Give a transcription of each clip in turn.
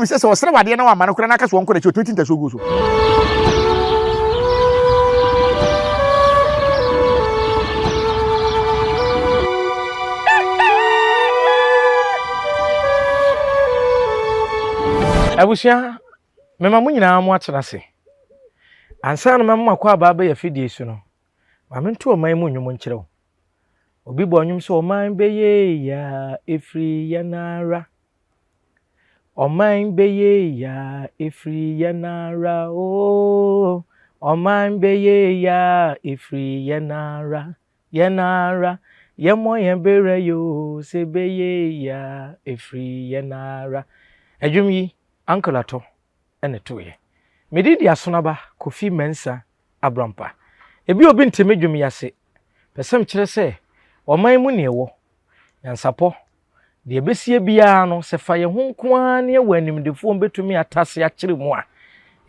sɛ sɛ ɔsrɛ wadeɛ na wama no koraa na aka sɛ ɔnkɔ n'akyi ɔtumi ti ntasuo gu so. Abusua, mema mo nyinaa mo atena ase. Ansa na mɛma mo akɔ aba abɛyɛ afidie so no, ma mento ɔman mu nnwom nkyerɛ wo. Obi bɔ nnwom sɛ ɔman bɛyɛ ya ɛfiri yɛn ara. Ɔman bɛyɛ ya ɛfiri yɛn ara oo. Ɔman bɛyɛ ya ɛfiri yɛn ara. Yɛn ara yɛmmɔ yɛn berɛ yoo sɛ ɛbɛyɛ ya ɛfiri yɛn ara. Ɛdwom yi Uncle Atɔ na ɛtoeɛ. Me din de Asonaba Kofi Mensah Abrampa. Ebi obi nte me dwom yi ase. Pɛ sɛ mekyerɛ sɛ ɔman mu nea ɛwɔ, nyansapɔ, deɛ ɛbɛsie biara no, sɛ fa yɛn ho nko ara ne ɛwɔ animdefoɔ bɛtumi atase akyerɛ mu a,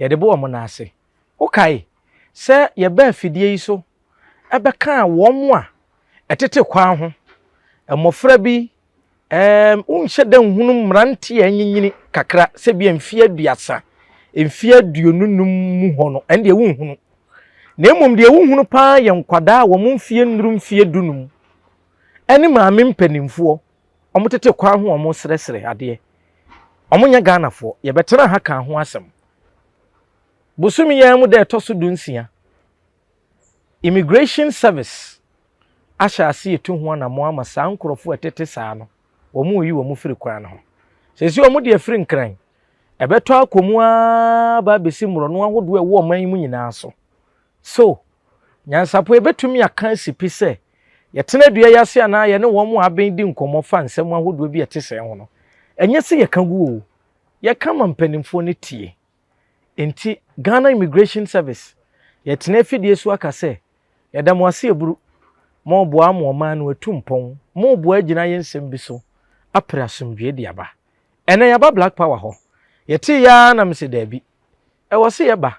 yɛde bɔ wɔn nan ase. Wokae sɛ yɛbaa afidie yi so bɛkaa wɔn a ɛtete kwan ho, mmɔfra bi, ɛɛm, wonhyɛ da nhunu mmerante a anyinyini kakra sɛ bi a mfeɛ aduasa, mfeɛ aduonu num mu hɔ no, ɛndeɛ wonhunu. Na mmom deɛ wohunu paa yɛ nkwadaa a wɔn mfeɛ nnuru mfeɛ dunum ɛne maame mpanimfoɔ, wɔtete kwan ho a wɔresrɛsrɛ adeɛ. Wɔnyɛ Ghanafoɔ, yɛbɛtena ha kaa ho asɛm. Bosome yi ara mu da ɛtɔ so dunsia, Immigration Service ahyɛ ase retu ho anammɔn ama saa nkurɔfoɔ a ɛtete saa no, wɔreyi wɔn firi kwan no ho. Seesei wɔde afiri Nkran, ɛbɛtɔ akɔ mu ara ba abɛsi mmorɔno ahodoɔ a ɛwɔ ɔman yi mu nyinaa so. So, nyansapo yɛbɛtumi aka asi pi sɛ yɛtena dua yi ase anaa yɛne wɔn a aben di nkɔmmɔ fa nsɛm ahodoɔ bi a ɛte sɛɛ ho no, ɛnyɛ sɛ yɛka gu o, yɛka ma mpanimfoɔ no tie. Enti Ghana Immigration Service, yɛtena afidie so aka sɛ, yɛda mo ase aburu, moreboa ama ɔman no atu mpɔn, moreboa agyina yɛn nsɛm bi so apere asomdwoeɛ de aba. Ɛnnɛ yɛaba Black Power hɔ, yɛtee yɛ ara na mese daabi, ɛwɔ se yɛba,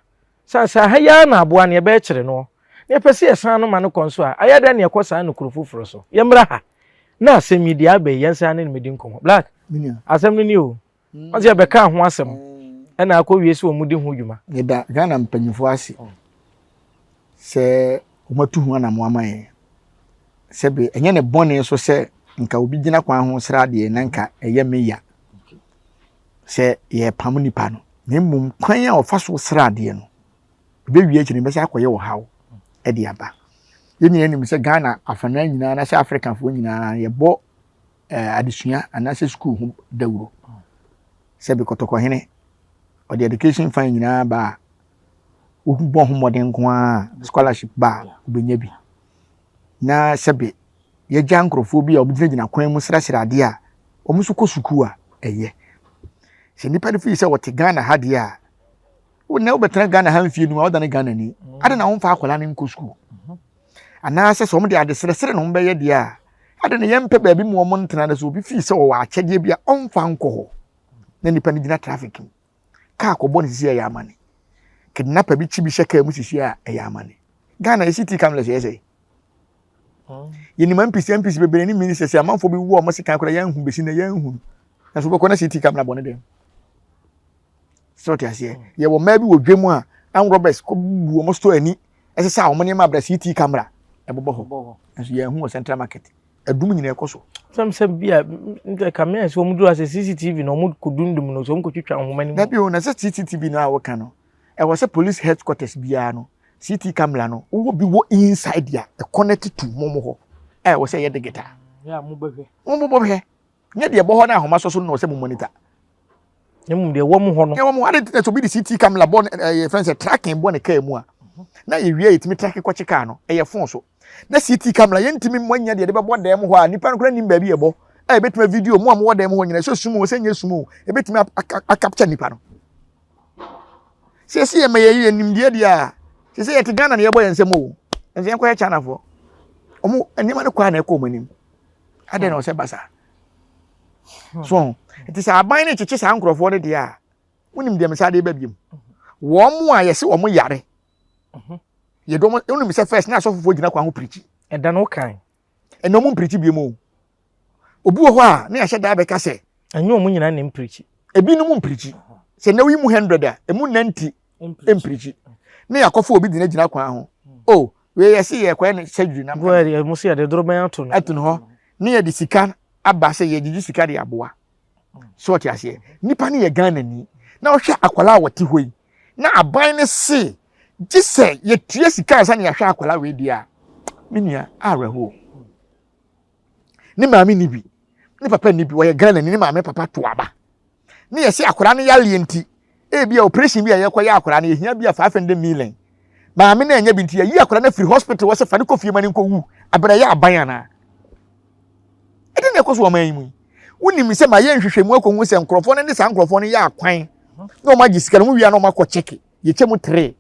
sane sɛ aha yi ara na aboa no yɛbɛkyere noɔ, na yɛpɛ se yɛsan no ma no kɔ nso a, ayɛ dɛn na yɛkɔ saa no kuro foforɔ so? Yɛmmra ha na asɛm yi deɛ aba yi yɛnsan ne no mmɛdi nkɔmmɔ. Black, asɛm no ni o. Ɔsɛ yɛbɛka ho asɛm ɛna akɔ wie sɛ wɔn di ho dwuma. Yɛda Ghana mpanyinfoɔ ase sɛ wɔn atu ho anamɔ ama yɛn. Sɛbe ɛnyɛ ne bɔne so sɛ nka obi gyina kwan ho sra adeɛ na nka ɛyɛ me ya sɛ yɛrepam nipa no. Na mmom kwan a ɔfa so sra adeɛ no, ɛbɛwie akyiri no bɛsɛ akɔyɛ ɔhaw de aba. Yɛn nyinaa nim sɛ Ghana afanan nyinaa anaasɛ Afrikafoɔ nyinaa yɛbɔ eh, adesua anaasɛ sukuu ho dawuro. Sɛ bi kɔtɔkɔhene, ɔde education fund nyinaa ba a, wobɔ ho mmɔden nko ara scholarship ba a, wobɛnya bi. Na sɛbe yɛgya nkurɔfoɔ bi a wɔgyinagyina kwan mu srɛsrɛ adeɛ a, wɔn nso kɔ sukuu a, ɛyɛ. Sɛ nnipa no fii sɛ wɔte Ghana ha deɛ a, wo na wobɛtena Ghana ha mfie no a, wodane Ghanani. Adɛn na womfa akwadaa no nkɔ sukuu? Anaasɛ sɛ wɔde adesrɛsrɛ na wɔbɛyɛ deɛ a, adɛn na yɛmpɛ baabi ma wɔn ntena na sɛ obi fii sɛ ɔwɔ akyɛdeɛ bi a ɔmfa nkɔ hɔ na nipa no gyina traffic mu. Kaa kɔbɔ no sisi a ɛyɛ amane. Kidnapper bi kyi bi hyɛ kaa mu sisi a ɛyɛ amane. Ghana yɛsi tii cameras yɛ sɛ. Yɛnim MPs MPs bebree ne ministers amanfoɔ bi wu a wɔn sekan koraa yɛnhu bɛsi na yɛnhu no. Nanso wobɛkɔ na CT camera bɔ ne dɛm. Sɛ ɔte aseɛ. Yɛwɔ mmaa bi wɔ dwam a armed robbers kɔ bu wɔn store ani ɛsesa wɔn nneɛma abira CT camera ɛbobɔ hɔ. Nso yɛnhu wɔ central market. Adum nyinaa ɛkɔ so. Sɛm sɛ bi a nka kame sɛ wɔn duru ase CCTV na wɔn kɔ dundum no so wɔn kɔ twitwa nhoma no mu. Dabi o na sɛ CCTV no a wɔka no ɛwɔ sɛ police headquarters biara no CT camera no wowɔ bi wɔ inside a ɛconnect to mo mo hɔ a ɛwɔ sɛ ɛyɛ digital. Yɛ a mo bɛhwɛ. Mo bɛhwɛ. Nyɛ deɛ ɛbɔ hɔ na ahoma sɔ so no na ɔsɛ mo monitor. Na mmom deɛ ɛwɔ mo hɔ no. Ɛwɔ mo ade nti na sɛ obi de CT camera bɔ ɛyɛ fɛn sɛ tracking bɔ ne kaa mu a na yɛwie a yɛtumi track kɔkye kaa no ɛyɛ phone so. Na CT camera yɛntumi mmɔ nyɛ deɛ de bɛbɔ dan mu hɔ a nipa no koraa nim baabi ɛbɔ a yɛbɛtumi video mo a mowɔ dan mu hɔ nyinaa sɛ sum o sɛ nyɛ sum o yɛbɛtumi akapture nipa no. Sɛ yɛsi yɛ ma yɛyɛ nimdeɛ deɛ a sɛ sɛ yɛte Ghana na yɛbɔ yɛn nsam o nso yɛnkɔyɛ Chinafoɔ wɔn nneɛma no kɔ a na ɛkɔ wɔn anim. Adɛn na ɔsɛ ba saa? So nti sɛ aban no kyekye saa nkurɔfoɔ no deɛ a, wonim deɛ mesa de ba biom. Wɔn a yɛse wɔn yare, yɛde wɔn, wonim sɛ first na asɔfofoɔ gyina kwan ho pirikyi. Ɛda no kan. Ɛna wɔn mpirikyi biom o. Obi wɔ hɔ a na yɛahyɛ da abɛka sɛ. Ɛnyɛ wɔn nyinaa na mpirikyi. Ebinom mpirikyi. Sɛ na woyi mu 100 a, emu 90 mpirikyi. Ne yɛakɔfa obi de no agyina kwan ho. O, wei yɛse yɛkɔyɛ no surgery na mo se yɛde dorobɛn ato no. Ato no hɔ. Ne yɛde sika aba sɛ yɛgyegye sika de aboa. So ɔte aseɛ? Nipa no yɛ Ghanani. Na ɔhwɛ akwadaa a wɔte hɔ yi. Na aban no se gye sɛ yɛtua sika ansa na yɛahwɛ akwadaa wei deɛ a, me nua, awerɛhoɔ. Ne maame ni bi, ne papa ni bi, wɔyɛ Ghanani, ne maame papa to aba. Ne yɛse akwadaa no yareɛ nti, ebi a operation bi a yɛkɔyɛ akwadaa no, yɛhia bi a 500 million. Maame no anya bi nti, yɛyi akwadaa no afiri hospital hɔ sɛ fa no kɔ fie ma no nkɔwu. Abrɛ yɛ aban anaa? Ɛdɛn na ɛkɔ so wɔ ɔman yi mu yi? Wonim sɛ mayɛ nhwehwɛmu akɔhu sɛ nkurɔfoɔ no ne saa nkurɔfoɔ no yɛ akwan na wɔn agye sika no, wɔn wia na wɔn akɔ kyɛke, yɛkyɛ mu tere.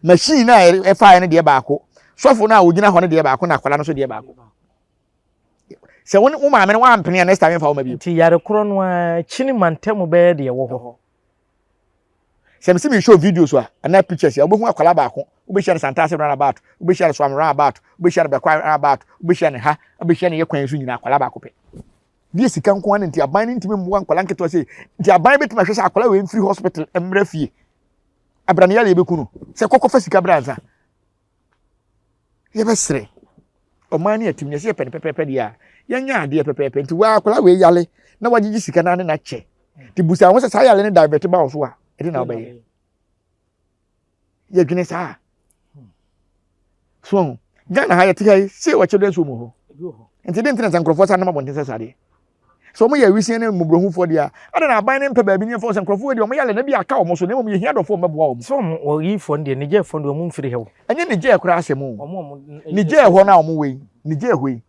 Machine no a ɛfaeɛ no deɛ baako, sɔfo no a ɔgyina hɔ no deɛ baako na akwadaa no nso deɛ baako. Sɛ wo wo maame no wampene a next time mfa wo ma bio. Nti yare korɔ no ara kyini mantam bɛyɛ deɛ ɛwɔ hɔ. Sɛ mese me show videos a anaa pictures a wobɛhu akwadaa baako, wobɛhyia no Santase roundabout, wobɛhyia no Suame roundabout, wobɛhyia no Bɛkwae roundabout, wobɛhyia no ha, wobɛhyia no yɛ kwan so nyinaa akwadaa baako pɛ. Deɛ sika nko ara no nti aban no ntumi mmoa nkwadaa nketewa sei. Nti aban bɛtumi ahwɛ sɛ akwadaa wei mfiri hospital mmra fie. Abra no yareɛ bɛku no. Sɛ kɔkɔfa sika bra ansa. Yɛbɛsrɛ ɔman ne atim yɛsɛ yɛpɛ no pɛpɛɛpɛ deɛ a yɛnyɛ adeɛ pɛpɛɛpɛ nti waa akwadaa wei yale na wagyegye sika no ne na kyɛ nti busa ho sɛ saa yale no divert ba wo so a ɛde na wobɛyɛ yɛdwene saa so Ghana ha yɛte ha yi sei wɔ children's home hɔ nti de ntina sɛ nkurɔfoɔ sa nam abɔnten sɛ saa deɛ Sɛ wɔyɛ awisiaa ne mmɔborɔhufoɔ deɛ a, adɛn na aban no mpɛ baabi ne mfa sɛ nkurɔfoɔ wei deɛ wɔyɛ alɛ na bi aka wɔn so na mmom yɛhia adɔfoɔ a wɔbɛboa wɔn. Sɛ wɔn wɔyifoɔ no deɛ Nigerfoɔ no deɛ wɔn mfiri ha o. Ɛnyɛ Niger koraa asɛm o. Niger hɔ no a wɔn wɔ yi, Niger hɔ yi,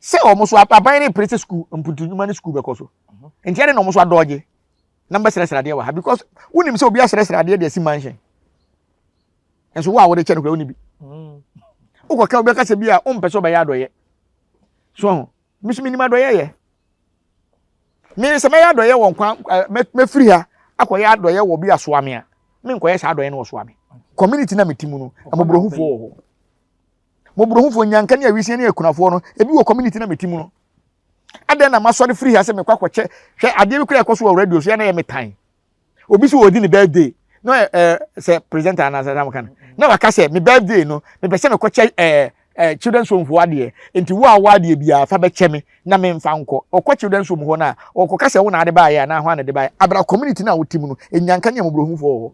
sɛ wɔn so aban no repere sɛ sukuu mpuntu nnwuma ne sukuu bɛkɔ so. Nti adɛn na wɔn so adɔɔgye na mbɛsrɛsrɛ adeɛ wɔ ha because wonim sɛ obi asrɛsrɛ adeɛ de asi mansion. Nso wo a wode kyɛ no koraa wonni bi. Wokɔka wobɛka sɛ bi a wompɛ sɛ ɔbɛyɛ adɔyɛ. So ho. Me nso menim adɔeɛ yɛ. Me sɛ mɛyɛ adɔeɛ wɔ nkwa mɛfiri ha akɔyɛ adɔeɛ wɔ bi asoa me a menkɔyɛ saa adɔeɛ no wɔ soa me. Community na mete mu no mmɔborɔhufoɔ wɔ hɔ. Mmɔborɔhufoɔ nyanka ne awisia ne akunafoɔ no ebi wɔ community na mete mu no. Adɛn na masɔre firi ha sɛ mekɔ akɔkyɛ hwɛ adeɛ bi kora ɛkɔ so wɔ radio so yɛ na yɛ metan. Obi so wɔdi ne birthday na ɛ eh, sɛ presenter anaasɛ sɛ ka no na waka sɛ me birthday no mepɛ sɛ mekɔkyɛ ɛ ɛ children's home foɔ adeɛ nti wo a wɔ adeɛ biara fa bɛkyɛ me na memfa nkɔ ɔkɔ children's home hɔ no a ɔkɔka sɛ wo na ade baayɛ anaa ho ana de baayɛ abra community no a wote mu no ɛnyanka ne amɔborɔhufoɔ wɔ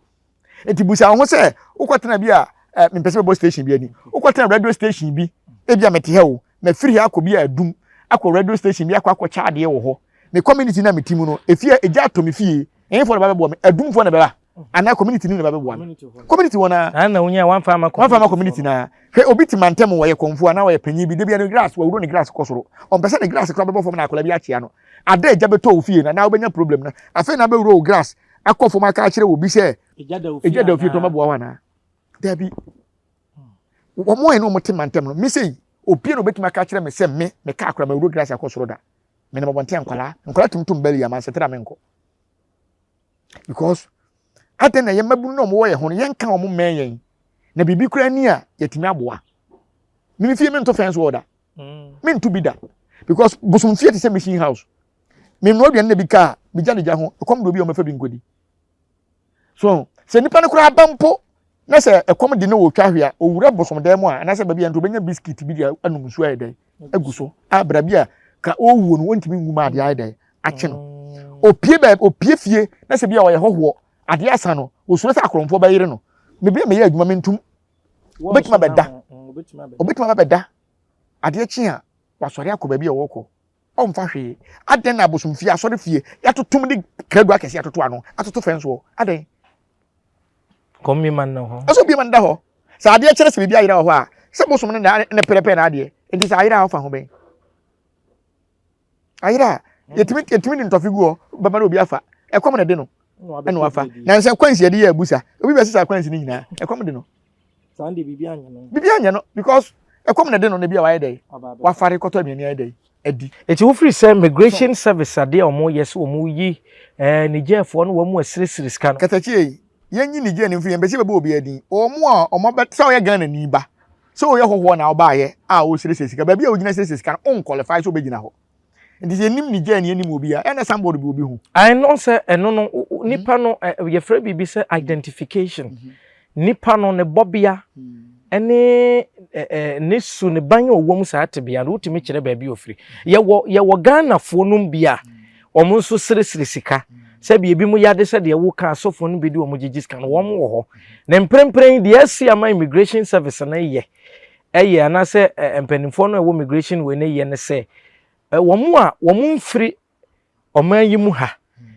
hɔ nti busa wo ho sɛ wokɔtena bi a ɛ mempɛ sɛ mebɔ station bi ani wokɔtena radio station bi ebi a mete ha o mafiri ha akɔ bi a adum akɔ radio station bi akɔ akɔkyɛ adeɛ wɔ hɔ me community na mete mu no efie egya atɔ me fie ɛhefoɔ na ɛba bɛboa me adumfoɔ na ɛbɛba anaa community no na ɛba bɛboa me community wɔn a na wonya wɔmfa ama wɔmfa ama community na hwɛ obi te mantam wɔyɛ kɔnfoɔ anaa wɔyɛ panyin bi debia ne grass wɔwuro ne grass kɔ soro ɔmpɛ sɛ ne grass koraa bɛbɔ fam na akwadaa bi akyea no ada egya bɛtɔ wo fie na na wobɛnya problem na afei na abɛwuro wo grass akɔ fam aka akyerɛ obi sɛ egya da wo fie tɔn bɛboa wo anaa dabi wɔn a ɛne wɔn te mantam no me sɛ obi na obetumi aka akyerɛ me sɛ me me kaa koraa mawuro grass akɔ soro da Menam abɔnten a nkwadaa nkwadaa tumi tom bɛli ama nsɛtɛrɛ a menkɔ because adɛn na yɛn mmabunu na wɔwɔ yɛn ho no yɛnka wɔn mmɛn yɛn na biribi koraa ni a yɛtumi aboa mimi fie mento fɛn so wɔ da mm. mento bi da because bosom fie te sɛ mission house menoa aduane na bi kaa megya ne gya ho ɛkɔm de obi a wɔmɛfa bi nkɔdi So sɛ nipa no koraa ba mpo na sɛ ɛkɔm de no wɔ twa hwe a owura bosom dan mu a anaasɛ baabi a nti obɛnya biskit bi de anom nsuo ayɛ dɛn agu so a bra bi a ka ɔwuo no wɔntumi ngu ma adeɛ ayɛ dɛn akye no mm. opie baabi opie fie na sɛ bi a ɔyɛ hɔhoɔ adeɛ asa no osuro sɛ akorɔmfoɔ bɛyere no mebi a meyɛ adwuma mentum obɛtumi abɛda obɛtumi abɛda adeɛ kye a wasɔre akɔ baabi a ɔwɔkɔ Ɔmfa hwee. Adɛn na abosomfie, asɔrefie, yɛatotom de krado akɛse atoto ano, atoto fɛn soɔ? Adɛn? Kɔm ma nna hɔ. Ɛsɛ obi ma nda hɔ. Sɛ adeɛ kyerɛ sɛ biribi ayera wɔ hɔ a, sɛ bosom no na ne pɛrɛpɛ na adeɛ. Nti sɛ ayera a ɔfa ho bɛn? Ayera a, yɛtumi yɛtumi de ntɔfe gu hɔ, bɛma na obi afa. Ɛkɔm na ɛde no. Ɛna wafa. Na nsɛ kwansi yɛde yɛ abusa. Obi bɛsesa kwansi no nyinaa. Ɛkɔm de no. Saa deɛ biribi anyɛ no. Biribi anyɛ no because ɛkɔm na ɛde no na ebi a wayɛ dɛ wafare kɔtɔ aduane ayɛ dɛ adi. Eti wofiri sɛ migration service adeɛ a wɔn yɛ sɛ wɔn yi ɛɛ Nigerfoɔ no wɔn mu asirisiri sika no. Katakyie yi yɛn nyi Niger no mfiri yɛn mpɛ sɛ yɛbɛbɔ obiara din wɔn a wɔn abɛ sɛ ɔyɛ Ghana ni ba sɛ ɔyɛ hɔhoɔ na ɔbaayɛ a ɔresirisiri sika baabi a ɔgyina sirisiri sika no on qualify sɛ ɔbɛgyina hɔ. Nti sɛ yɛnim Niger ni yɛnim obi a ɛna sanbɔɔd bi obi ho. I know sɛ ɛno no nipa no yɛfrɛ biribi sɛ identification. Nipa no ne bɔbea ne ne su ne ban a ɔwɔ mu saa tebea no wotumi kyerɛ baabi ofiri. Yɛwɔ yɛwɔ Ghanafoɔ nom bi a wɔn nso seresere sika sɛbi ebi mu yade sɛdeɛ woka asɔfoɔ no bi de wɔn gyegye sika no wɔn wɔ hɔ. Na mprempren deɛ asi ama immigration service no yɛ ɛyɛ anaasɛ mpanimfoɔ no a ɛwɔ immigration wei no yɛ ne sɛ wɔn a wɔn mfiri ɔman yi mu ha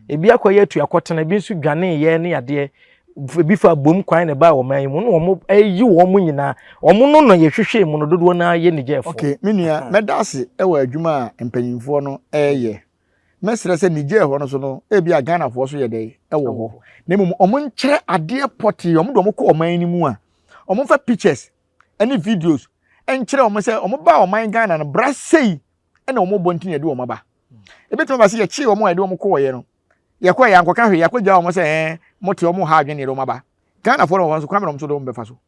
ebi akɔyɛ atuakɔtena ebi nso dwane yɛ ne adeɛ ebi fa bom kwan na ɛbaa ɔman yi mu na wɔn ayi wɔn nyinaa wɔn no na yɛhwehwɛ mu no dodoɔ naa yɛ Nigerfoɔ. Okay, me nua mɛda ase wɔ adwuma a mpanyinfoɔ no ɛreyɛ. Mɛsrɛ sɛ Niger hɔ no so no ebi a Ghanafoɔ so yɛ dɛ ɛwɔ hɔ. Na mmom wɔn nkyerɛ adeɛ pɔtee wɔn de wɔn kɔ ɔman no mu a wɔn mfa pictures ɛne videos nkyerɛ wɔn sɛ wɔn ba ɔman Ghana no bra sei ɛna wɔn bɔ nti na yɛde wɔn aba. Ebetumi aba sɛ yɛkye wɔn a yɛde wɔn kɔɔyɛ no yɛkɔ yɛ ankɔka hwee yɛakɔgya wɔn sɛ ɛɛ mote wɔn ha adwene yɛde wɔn aba. Ghanafoɔ no wɔ hɔ nso kwan bɛ na wɔn nso de wɔn bɛfa so.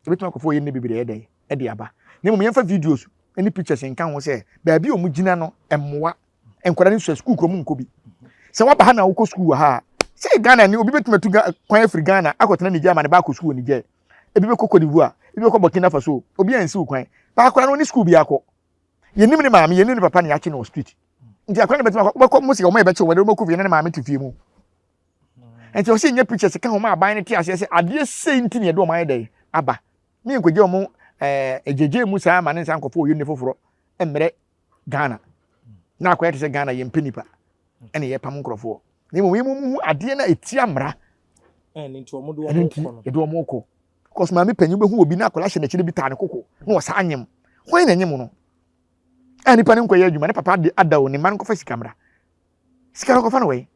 Ebetumi akɔfo yɛ ne bebree ɛdɛ ɛde aba. Na mmom yɛmfa videos ne pictures nka ho sɛ baabi a wɔn gyina no mmoa nkwadaa no sua sukuu kurom nkɔ bi. Sɛ waba ha na wokɔ sukuu wɔ ha a sɛ Ghana ni obi bɛtumi atu kwan afiri Ghana akɔtena Niger ama ne ba akɔ sukuu wɔ Niger. Ebi bɛkɔ Cote d'Ivoire, ebi bɛkɔ Burkina Faso, obi ansi wo kwan. Ba akwadaa no ɔne sukuu bi akɔ. Yɛnim ne maame, yɛnim ne papa na yɛakye no wɔ street. Nti akwadaa no bɛtumi akɔ, wobɛkɔ mo sika wɔn a yɛbɛkye wɔn de wɔn akɔ fie na ne maame te fie mu. Nti ɔsɛ nyɛ pictures ka ho ma aban no te aseɛ sɛ adeɛ sei nti na yɛde wɔn ayɛ dɛn aba. Ne yɛnkɔgye wɔn ɛɛ gyegye mu saa ma ne nsa nkɔfo oyɛ ne foforɔ mmerɛ Ghana. Na akɔyɛ te sɛ Ghana yɛmpɛ nipa ɛna yɛpam nkurɔfoɔ. Na mmom yɛn mu hu adeɛ no a ɛtia mmara. Ɛno nti wɔn de Ɛno wɔn nti kɔ no. yɛde wɔn kɔ. Because maame panyin bɛhu obi na akwadaa hyɛ n'akyi bi taa ne koko na ɔsaa anyem. Hwan na anyem no? A nipa no nkɔyɛ adwuma ne papa ada o ne mma no nkɔfa sika mmra. Sika no kɔfa no wɔ he?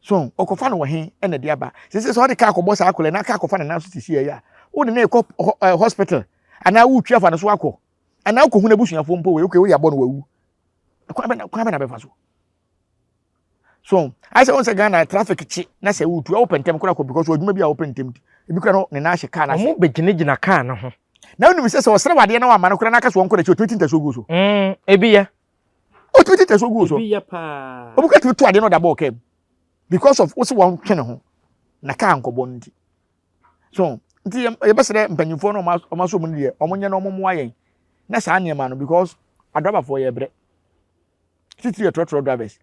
So ɔkɔfa no wɔ he ɛna de aba. Sɛ sɛ ɔde kaa kɔbɔ saa akwadaa na kaa kɔfa ne nan so sisi ɛyɛ a wode ne kɔ hospital anaa wotwi afa ne so akɔ anaa wokɔhu n'abusuafoɔ mpo wei okay woyɛ abɔ no wawu. Kwan bɛ na kwan bɛ na bɛfa so. So ayɛ sɛ wɔn sɛ Ghana traffic kye na sɛ wotu a wopɛ ntɛm koraa kɔ because adwuma bi a wopɛ ntɛm ti ebi koraa no ne nan ahyɛ kaa n'ase. Wɔn bɛgyinagyina kaa no ho. Na wonim sɛ sɛ ɔsrɛ wadeɛ na wama no koraa na aka sɛ wɔnkɔ n'akyi otumi ti ntasuo gu so. Ebi yɛ. Otumi ti ntasuo gu so. Ebi yɛ paa. Obi koraa tumi to adeɛ na ɔde abɔ ɔkaa mu because of wosi wɔn twe ne ho na kaa nkɔbɔ no nti. So nti yɛbɛsrɛ mpanyinfoɔ no wɔn aso mu no deɛ wɔn nyɛ na wɔn mmoa yɛn na saa nneɛma no because adrabafoɔ yɛ brɛ titiri yɛ trɔtrɔ drivers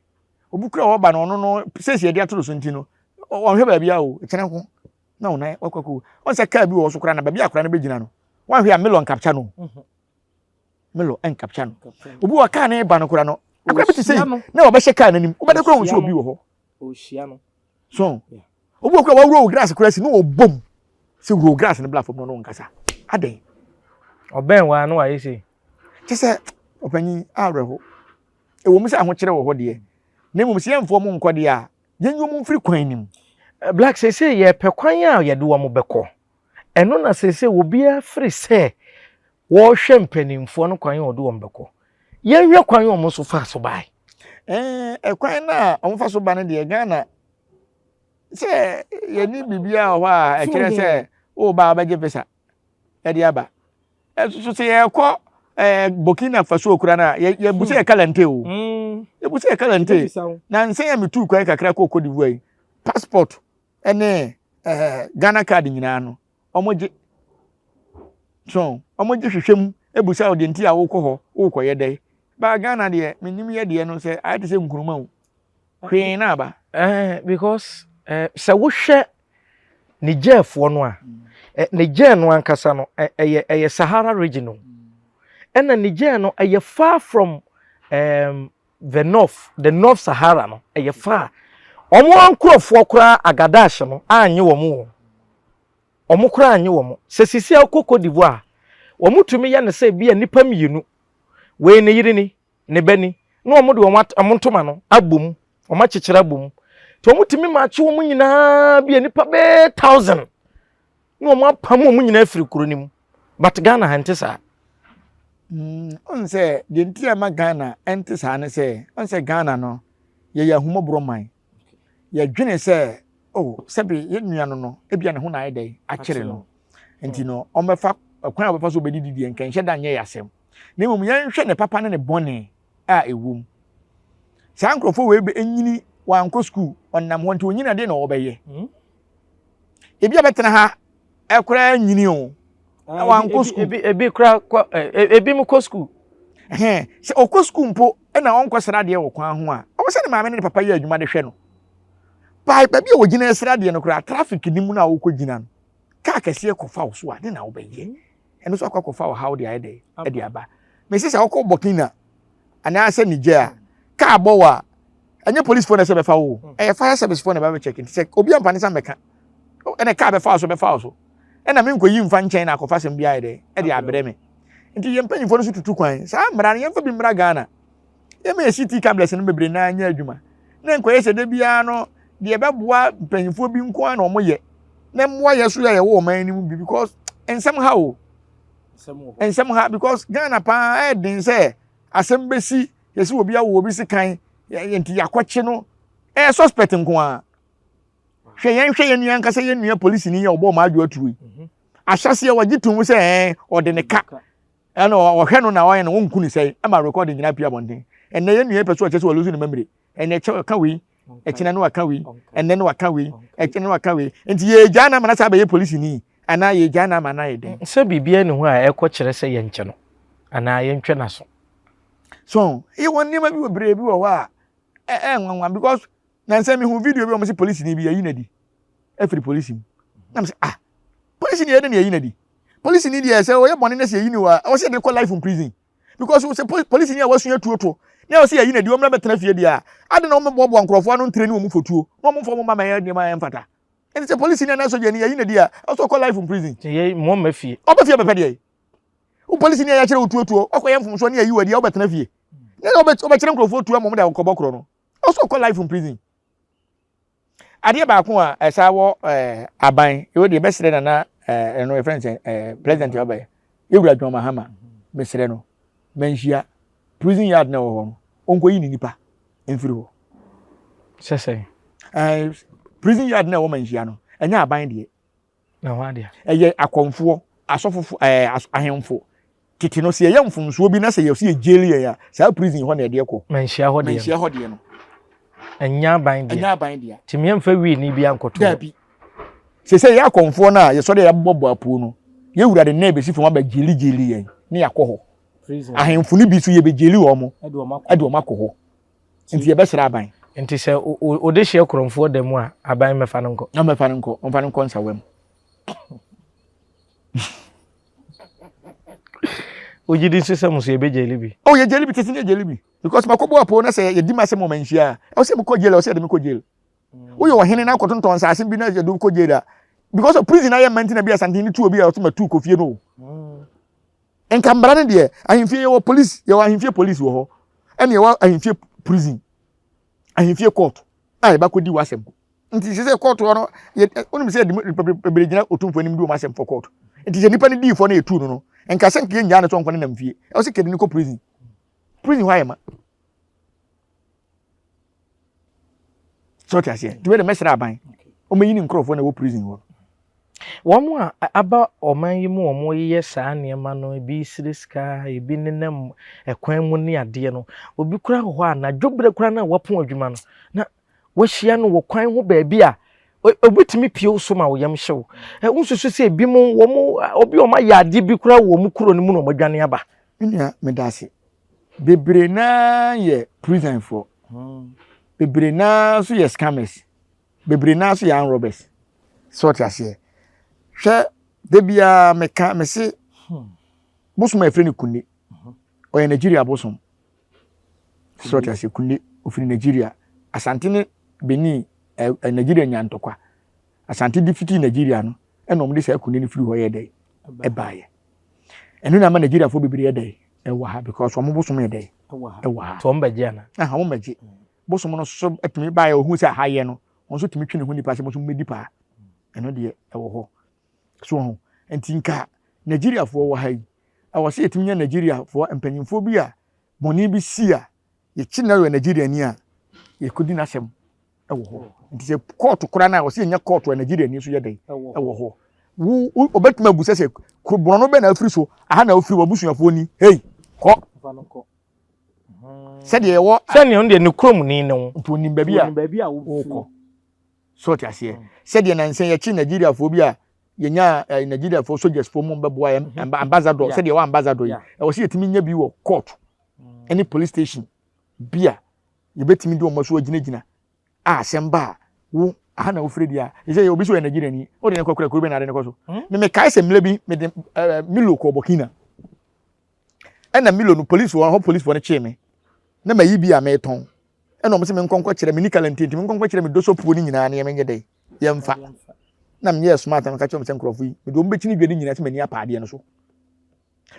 obi kura ɔba no ɔno no sɛsi yɛde ato so nti no ɔnhwɛ baabi a o kyerɛ ho na ɔnan wakɔ akɔ wɔn sɛ kaa bi wɔ so koraa na baabi akora no bɛgyina no wɔnhwɛ a melon kapcha no melon ɛnkapcha no obi wɔ kaa no ba no koraa no akora bi te sɛ na wɔbɛhyɛ kaa n'anim wobɛde koraa wɔn sɛ obi wɔ hɔ so obi wɔ koraa wɔawuro grass koraa si na wɔbom sɛ wuro grass no bla fam no no nkasa adɛn ɔbɛn wa no ayɛ sei kyɛ sɛ ɔpanyin awerɛho ɛwɔ mu sɛ ahokyerɛ wɔ hɔ deɛ na mmom sɛ yɛmfoɔ mu nkɔ deɛ a yɛnyi wɔn mfiri kwan no mu. Black seesei yɛpɛ kwan a yɛde wɔn bɛkɔ ɛno na seesei obiara firi sɛ wɔrehwɛ mpanimfoɔ no kwan a wɔde wɔn bɛkɔ yɛnhwɛ kwan a wɔn nso fa so bae. Ɛɛ ɛkwan no a wɔn fa so ba no deɛ Ghana sɛ yɛni biribiara wɔ hɔ a ɛkyerɛ sɛ wɔreba a wɔbɛgye visa ɛde aba ɛsoso sɛ yɛkɔ ɛɛ Burkina Faso kura no a yɛbu sɛ yɛka lante o yɛbu sɛ yɛka lante na nsɛn a metu kwan kakra kɔ Cote d'Ivoire yi passport ɛne ɛɛ Ghana card nyinaa no wɔn gye so wɔn gye hwehwɛ mu ebusa wo deɛ nti a wokɔ hɔ wokɔyɛ dɛ baa Ghana deɛ menim yɛ deɛ no sɛ ayɛ te sɛ nkuruma o hwee na aba. Ɛɛ because ɛɛ sɛ wohwɛ Nigerfoɔ no a Niger no ankasa no ɛyɛ ɛyɛ Sahara region o ɛna Niger no ɛyɛ far from the north the north Sahara no ɛyɛ far wɔn nkurɔfoɔ koraa Agadash no anye wɔn o wɔn koraa anye wɔn sɛ sisi a wokɔ Cote d'Ivoire wɔn tumi yɛ no sɛ bi a nipa mmienu wei ne yere ni ne ba ni na wɔn de wɔn wɔn ntoma no abɔ mu wɔn akyekyere abɔ mu nti wɔn tumi ma akye wɔn nyinaa bi a nipa bɛyɛ 1000 na wɔn apam wɔn nyinaa firi kuro no mu but Ghana ha nte saa. Ɔn sɛ deɛ nti a ma Ghana ɛnte saa ne sɛ ɔn sɛ Ghana no yɛyɛ ahumɔborɔ man yɛdwene sɛ oh sɛbi yɛn nua no no ebia ne ho na ayɛ dɛ akyere no nti no ɔmbɛfa kwan a ɔbɛfa so ɔbɛdidi deɛ nka nhyɛ da nyɛ yɛ asɛm na mmom yɛnhwɛ ne papa ne ne bɔne a ɛwɔ mu saa nkurɔfoɔ wei bɛ enyini Wankɔ sukuu, ɔnam hɔ nti onyini adeɛ na ɔbɛyɛ. Ebi a bɛtena ha ɛkoraa nyini o. Na wankɔ sukuu. Ebi ebi kora kɔ ebi mu kɔ sukuu. Ɛhɛn sɛ ɔkɔ sukuu mpo ɛna ɔnkɔ sra adeɛ wɔ kwan ho a, ɔwɔ sɛ ne maame ne ne papa yɛ adwuma de hwɛ no. By baabi a wɔgyina ɛsra adeɛ no koraa traffic ni mu no a wokɔ gyina no, kaa kɛseɛ kɔfa wo so a, ne na wobɛyɛ. Ɛno nso akɔ akɔfa ɔhaw de ayɛ dɛ ɛde aba. Mese sɛ wokɔ Burkina anaasɛ Niger a, kaa bɔ wo a, ɛnyɛ policefoɔ na ɛsɛ bɛfa wo o, ɛyɛ fire service foɔ na ɛba bɛkyɛke. Nti sɛ obi amfa ne nsa mmɛka, ɛna kaa bɛfa wo so bɛfa wo so. Ɛna menkɔyi mfa nkyɛn na akɔfa asɛm bi ayɛ dɛ ɛde abrɛ me. Nti yɛn mpanyinfoɔ no nso tutu kwan. Saa mmara no yɛmfa bi mmra Ghana. Yɛma yɛ CT cameras no bebree naa nyɛ adwuma. Na nkɔyɛ sɛ da biara no deɛ ɛbɛboa mpanyinfoɔ bi nko ara na wɔyɛ. Na mmoa yɛ so yɛ yɛwɔ ɔman no mu bi because nsɛm ha o. Nsɛm ha because Ghana paa ɛyɛ den sɛ asɛm bɛsi yɛsi obi awo obi sekan nti yɛakɔkye no ɛyɛ suspect nko ara. Hwɛ yɛn hwɛ yɛn nua ankasa yɛn nua polisini yɛ ɔbɔ ɔmo adwo atuo yi. Mhm. Ahyɛseɛ wɔgye tom sɛ ɛn ɔde ne ka ɛna ɔhwɛ no na ɔyɛ no wɔnku ne sɛe ɛma rekɔde nyinaa pii abɔnten. Ɛnɛ yɛn nua yi pɛ so ɔkyɛ sɛ ɔlusu ne memory. Ɛnɛ kyɛ ɔka wei ɛkyinɛ no waka wei ɛnɛ no waka wei ɛkyinɛ no waka wei nti yɛgyaa no ama no saa bɛyɛ polisini anaa yɛgyaa no ama no ayɛ dɛn. Sɛ biribiara ni hɔ a ɛkɔ kyerɛ sɛ yɛnkyɛ no anaa yɛntwɛ n'aso. So yɛwɔ nneɛma bi bebree bi wɔ hɔ a ɛyɛ nwanwa because nansa mi hu video bi a wɔn sɛ polisini bi yɛyi n'adi afiri polisi mu na mo sɛ ah polisini yɛ de na yɛyi n'adi polisini deɛ sɛ ɔyɛ bɔne na sɛ yɛyi no a ɔsɛ yɛde kɔ life in prison because sɛ polisini a wasua tuo to na ɔsɛ yɛyi n'adi wɔn bɛtena fie deɛ a ade na wɔn boaboa nkurɔfoɔ ano ntere ne wɔn fotuo na wɔn mfa wɔn mma mɛyɛ nneɛma a ɛmfata ɛnti sɛ polisini anaa sogyani yɛyi n'adi a ɔsɛ ɔkɔ life in prison. Yɛ mo mma fie. Ɔbɛ fie bɛpɛ deɛ wo polisini a yɛakyerɛ wo tuo tuo ɔkɔyɛ mfomsoɔ ne yɛyi wɔ adi a wobɛtena fie na wobɛkyerɛ nkurɔfoɔ tuo ama wɔn de akɔbɔ korɔ no ɔsɛ ɔkɔ life in prison. Adeɛ baako a ɛsa wɔ ɛɛ aban ɛwɔ deɛ bɛsrɛ nana ɛɛ ɛno yɛfrɛ no sɛ ɛɛ president ɔbɛ yɛwura John Mahama mesrɛ no manhyia prison yard na ɛwɔ hɔ no ɔnkɔyi ne nipa mfiri hɔ. Sɛ sɛ. Ɛɛ prison yard na ɛwɔ manhyia no ɛnyɛ aban deɛ. Na hwan dea? Ɛyɛ akɔmfoɔ, asɔfofo, ɛɛ ahemfo. Tete no, sɛ yɛyɛ mfomsoɔ bi na sɛ yɛsɛ yɛ jail yɛn a, saa prison hɔ na yɛde kɔ. Manhyia hɔ deɛ. Manhyia hɔ deɛ no. Ɛnyɛ aban deɛ. Ɛnyɛ aban deɛ. Nti yɛmfa wii ni bi ankɔto. Daabi. Sɛ sɛ yɛ akɔmfoɔ no a yɛsɔre a yɛabobɔbɔ apuo no, yɛwura de nna ɛbɛsi fam aba gyeli gyeli yɛn ne yɛakɔ hɔ. Ahemfo no bi nso yɛbɛgyeli wɔn de wɔn akɔ hɔ. Nti yɛbɛsrɛ aban. Nti sɛ ode hyɛ korɔmfoɔ da mu a, aban mmɛfa no nkɔ. Ɔmmɛfa no nkɔ, ɔmfa no nkɔ nsawa mu. Wogye di nso sɛ mo so yɛbɛgyeli bi? Oh, yɛgyeli bi, tete ne yɛgyeli bi. Because makɔbɔ apoo na sɛ yɛdi m'asɛm wɔ manhyia a, ɛwɔ sɛ mekɔ jail, ɛwɔ sɛ yɛde me kɔ jail. Woyɛ ɔhene na akɔtontɔn nsaase bi na yɛde wo kɔ jail a, because of prison ayɛ mma nti na bi asantene no tu obi a ɔsɛ matu kɔ fie no o. Nka mmara no deɛ, ahemfie yɛwɔ police, yɛwɔ ahemfie police wɔ hɔ, ɛna yɛwɔ ahemfie prison, ahemfie court a yɛba kɔdi w'asɛm. Nti sɛ sɛ court hɔ no, yɛ wonim sɛ yɛde nipa bebree gyina otumfoɔ anim di wɔn asɛm for court. Nti sɛ nipa no dii fɔ na yɛtuu no no, nka sɛ nka yɛnnyaa no sɛ ɔnkɔ ne nam fie. Ɛwɔ sɛ kɛde no kɔ prison. Prison hɔ ayɛ ma. Sɛ ɔte aseɛ. Nti wei de mɛsrɛ aban. Ɔmɛyi ne nkurɔfoɔ na ɛwɔ prison hɔ. Wɔn a aba ɔman yi mu a wɔyeyɛ saa nneɛma no, ebi srɛ sika, ebi nenam ɛkwan mu ne adeɛ no, obi koraa wɔ hɔ a anadwo berɛ koraa no a wapɔn adwuma no, na wahyia no wɔ kwan ho baabi a obi tumi pie wo so ma wo yam hye wo. Wonsusu sɛ ebi mu wɔn obi wɔn ayɛ adeɛ bi koraa wɔ wɔn kuro no mu na wɔn adwane aba? Me nua, meda ase. Bebree naa yɛ prisonfoɔ. Bebree naa nso yɛ scammers. Bebree naa nso yɛ armed robbers. So ɔte aseɛ. Hwɛ, da biara meka, mese, bosom a yɛfrɛ no Kunne, ɔyɛ Nigeria bosom. So ɔte aseɛ, Kunne, ofiri Nigeria. Asante ne Benin, ɛ, ɛ, Nigeria nya ntɔkwa. Asante de fitii Nigeria no, ɛna wɔde saa Kunne no firi hɔ yɛ dɛ, ɛbaeɛ. Ɛno na ama Nigeriafoɔ bebree yɛ dɛ, ɛwɔ ha because wɔn bosom yɛ dɛ, ɛwɔ ha. So wɔn bɛgye ana? Aha, wɔn bɛgye. Bosom no so tumi baeɛ, ohun sɛ aha yɛ no, wɔn nso tumi twe ne ho nipa sɛ mo nso mmɛdi paa. Ɛno deɛ ɛwɔ hɔ. So ho. Nti nka Nigeriafoɔ wɔ ha yi, ɛwɔ sɛ yɛtumi nya Nigeriafoɔ mpanyinfoɔ bi a bɔne bi si a, yɛkyi no yɛ Nigeriani a, yɛkɔdi n'asɛm ɛwɔ hɔ. Nti sɛ kɔɔto koraa no a, ɛwɔ sɛ yɛnya kɔɔto a Nigeriani nso yɛ dɛn ɛwɔ hɔ. Wo obɛtumi abu sɛ sɛ kuro borɔno bɛ na afiri so, aha na ofiri, w'abusuafoɔ ni, hei, kɔ. Sɛdeɛ yɛwɔ. Sɛdeɛ ɔno deɛ ne kurom ni ne wo. Nti onim baabi a wokɔ. So ɔte aseɛ. Sɛdeɛ nansa yɛkye Nigeriafoɔ bi a yɛnya eh, Nigeriafoɔ sojarsfoɔ mu bɛboa yɛn mhm. ambassador sɛdeɛ ɛwɔ ambassador yi ɛwɔ sɛ yɛtumi nya bi wɔ court ɛne police station bi a yɛbɛtumi de wɔn so agyinagyina a asɛm ba a wo aha na wofiri di a ɛsɛ obi so yɛ Nigeria ni wode ne kɔ kura kuro bɛ na ade ne kɔ so hmm? me mekae sɛ mmerɛ bi mede eh, Milo kɔ Burkina ɛna Milo no police wɔ hɔ police wɔ no kyee me na mayi bi a metɔn ɛna wɔn sɛ me nkɔnkɔ kyerɛ me nika lante nti me nkɔnkɔ kyerɛ me doso puo no nyinaa ne yɛ menyɛ dɛ yɛmfa na meyɛ smart na meka kyerɛ wɔn sɛ nkurɔfo yi mede wɔn bɛkyini dwa no nyinaa sɛ m'ani apa adeɛ no so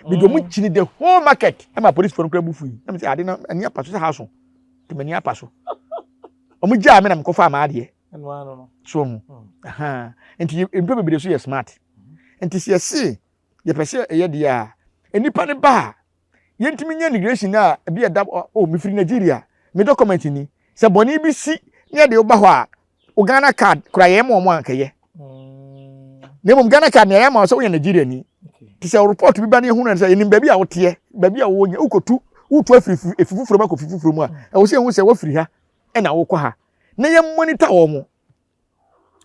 mede wɔn mm. kyini the whole market ɛma polisifoɔ no kora bu fui na mesɛ ade no ani apa so sɛ ha so nti m'ani apa so wɔn gyaa me na mekɔfa ama adeɛ so ho mm. nti mpe bebree so yɛ smart nti sɛ yɛse yɛpɛ sɛ ɛyɛ deɛ a nnipa no ba a yɛntumi nyɛ immigration a ebi ɛda o oh, mefiri Nigeria me document ni sɛ bɔne bi si ne yɛde wo ba hɔ a wo Ghana card kora yɛn ma wɔn ankɛyɛ mm. na mmom Ghana card nea yɛn ama sɛ woyɛ Nigeria ni te sɛ report bi ba ne ehunu sɛ yɛnim baabi a woteɛ baabi a wɔnyɛ wokɔtu wotu afiri efi foforɔ mu akɔ fi foforɔ mu a ɛwɔ sɛ yɛhu sɛ wafiri ha ɛna wokɔ ha na yɛn monitor wɔn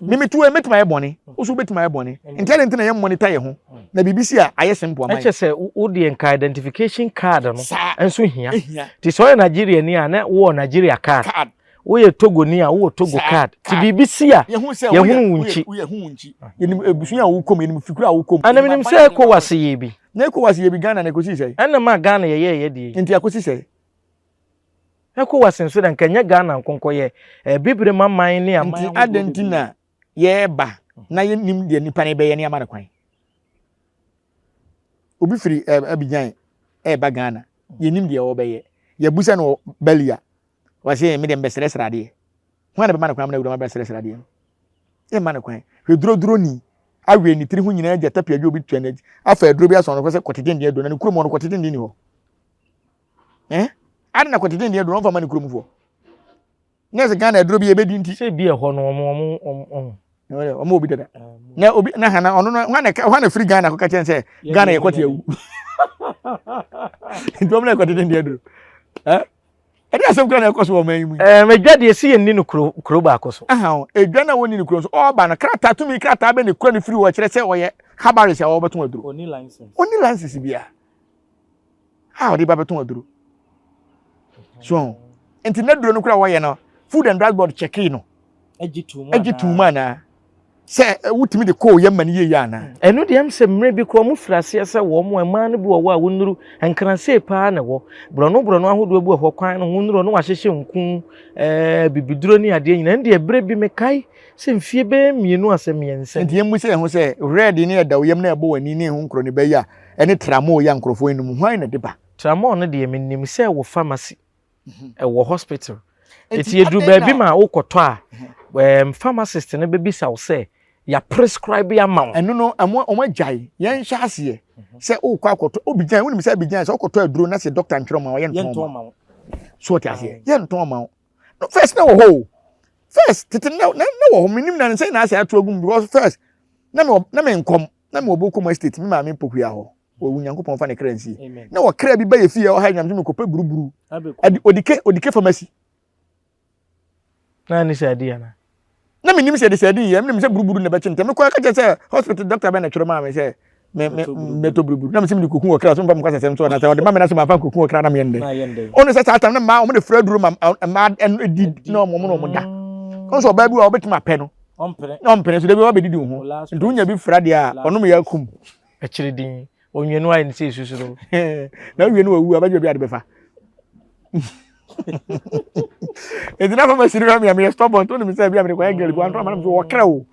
Mimi tu mɛtumi ayɛ bɔne, wo so wobɛtumi ayɛ bɔne. Nti adɛn nti na yɛn monitor yɛ ho na biribi si a ayɛ simple ama yɛn. Ɛkyɛ sɛ wo deɛ nka identification card no nso hia. Nti sɛ ɔyɛ Nigeria ni a na wowɔ Nigeria card. Woyɛ Togo ni a wowɔ Togo card. Nti biribi si a yɛhunu wo nkyi. Yɛnim abusua a wokɔ mu, yɛnim fikuro a wokɔ mu. Ɛna menim sɛ ECOWAS yɛ bi. Na ECOWAS yɛ bi Ghana na ɛkɔsii sɛn? Ɛna ma Ghana yɛyɛɛ yɛ deɛ yi. Nti akɔsi sɛn? ECOWAS nso deɛ nka ɛnyɛ Ghana nko nkɔyɛ Abibirem aman ne aman Nti ahodoɔ adɛn nti bebree. na yɛreba na yɛnnim deɛ nipa no bɛyɛ ne ama no kwan? Obi firi eh, Abidjan ɛreba Ghana, yɛnnim deɛ ɔrebɛyɛ. Yɛbusa no wɔ Bali a, wɔse me deɛ mbɛsrɛsrɛ adeɛ. Hwan na bɛma no kwan ama no awura mu abɛsrɛsrɛ adeɛ no? Yɛmma no kwan. Hwɛ duroduroni awe ne tiri ho nyinaa gyata pii adwo obi tua n'akyi afa aduro bi asɔn no kɔ sɛ kɔte denden aduro na ne kurom hɔ no kɔte denden ni hɔ. Eh? Ade na kɔte denden aduro ɔmfa ma ne kurom foɔ. Na ɛsɛ Ghana aduro bi yɛbɛdi nti. Sɛ bi ɛhɔ no ɔmo ɔmo ɔmo. Ɔmo obi dada. Na obi na hana ɔno no hwan na hwan na firi Ghana kɔka kyɛn sɛ Ghana yɛ kɔte awu. Nti ɔmo na ɛkɔte denden aduro. Eh? Ɛde asɛm kura na ɛkɔ so wɔ ɔman yi mu. Ɛɛ edwa deɛ si yɛn ni no kuro kuro baako so. Aha edwa na wɔn ni no kuro so ɔba no krataa tumi krataa bɛ ne kura ne firi hɔ kyerɛ sɛ ɔyɛ habaris a ɔbɛtɔn aduro. Oni license. Oni license bia a ɔde ba bɛtɔn aduro. So nti n'aduro no kura wɔyɛ no food and drug board kyɛkee no. Egye tum anaa. Egye tum anaa. Sɛ wotumi de kɔɔ yɛ ma no yie yɛ anaa. Ɛno deɛ ɛm sɛ mmerɛ bi koraa wɔn firi aseɛ sɛ wɔn mmaa no bi wɔ hɔ a wɔnnuru nkransee paa na ɛwɔ borɔno borɔno ahodoɔ bi wɔ hɔ kwan no ho nnuro no wɔahyehyɛ nku ɛɛ bibiduro ne adeɛ nyinaa ɛno deɛ berɛ bi mekae sɛ mfie bɛyɛ mmienu asɛ mmiɛnsa. Nti yɛn mu sɛ yɛn ho sɛ red ne ɛda oyam na ɛbɔ w'ani ne ho nkorɔ ne bɛyɛ a ɛne tramol yɛ nkorɔfoɔ enum hwan na ɛde ba. Tramol no deɛ menim sɛ wɔ pharmacy. ɛwɔ hospital nti yɛduru baabi ma wokɔtɔ a um, pharmacist no bɛbisa wo sɛ yɛ prescribe ama wo ɛno no ɛmo ɔmo agyae yɛn hyɛ aseɛ mhm. sɛ wokɔ akɔtɔ obi gyan wonim sɛ abigyan sɛ wokɔtɔ aduro na sɛ doctor ntwerɛ ma wo yɛntɔn ma wo so ɔte aseɛ yɛntɔn ma wo first na wɔ hɔ o first tete na na wɔ hɔ menim na nsɛn na asɛ ato agum because first na me na me nkɔm na me wɔ Bokoma estate me maame pokua hɔ Owu Nyankopɔn fa ne kra nsie. Na ɔkra bi ba yɛ fie ɔha nyam sɛ mekɔpɛ buruburu. Adi odike odike pharmacy. Na ne sɛ adi ana. Na menim sɛ de sɛ adi yɛ menim sɛ buruburu na bɛkye ntɛm mekɔ aka kyerɛ sɛ hospital doctor bɛ na twerɛ maa me sɛ me me mɛtɔ buruburu na mesɛ mede kɔku ɔkra so mfa mekɔ asɛsɛm so ɔna sɛ ɔde ma me na sɛ mamfa nkɔku ɔkra na meyɛ ndɛ ɔno sɛ saa tam na mmaa ɔmo de frɛ aduro ma mmaa di na ɔmo na ɔmo da ɔno sɛ ɔbaa bi wɔ a ɔbɛtumi apɛ no ɔmpene so da bi ɔbɛdidi wo ho nti wonya bi fra deɛ a ɔnom yɛ akum Akyiri din. Onwie no ayɛ ne sɛ esusuro. Na owie no wawu abɛgye baabi ade bɛfa. Nti na pharmacy no hwɛ me a meyɛ stubborn to nim sɛ bi a mede kɔyɛ girl bi wanto ama no so wɔkra o.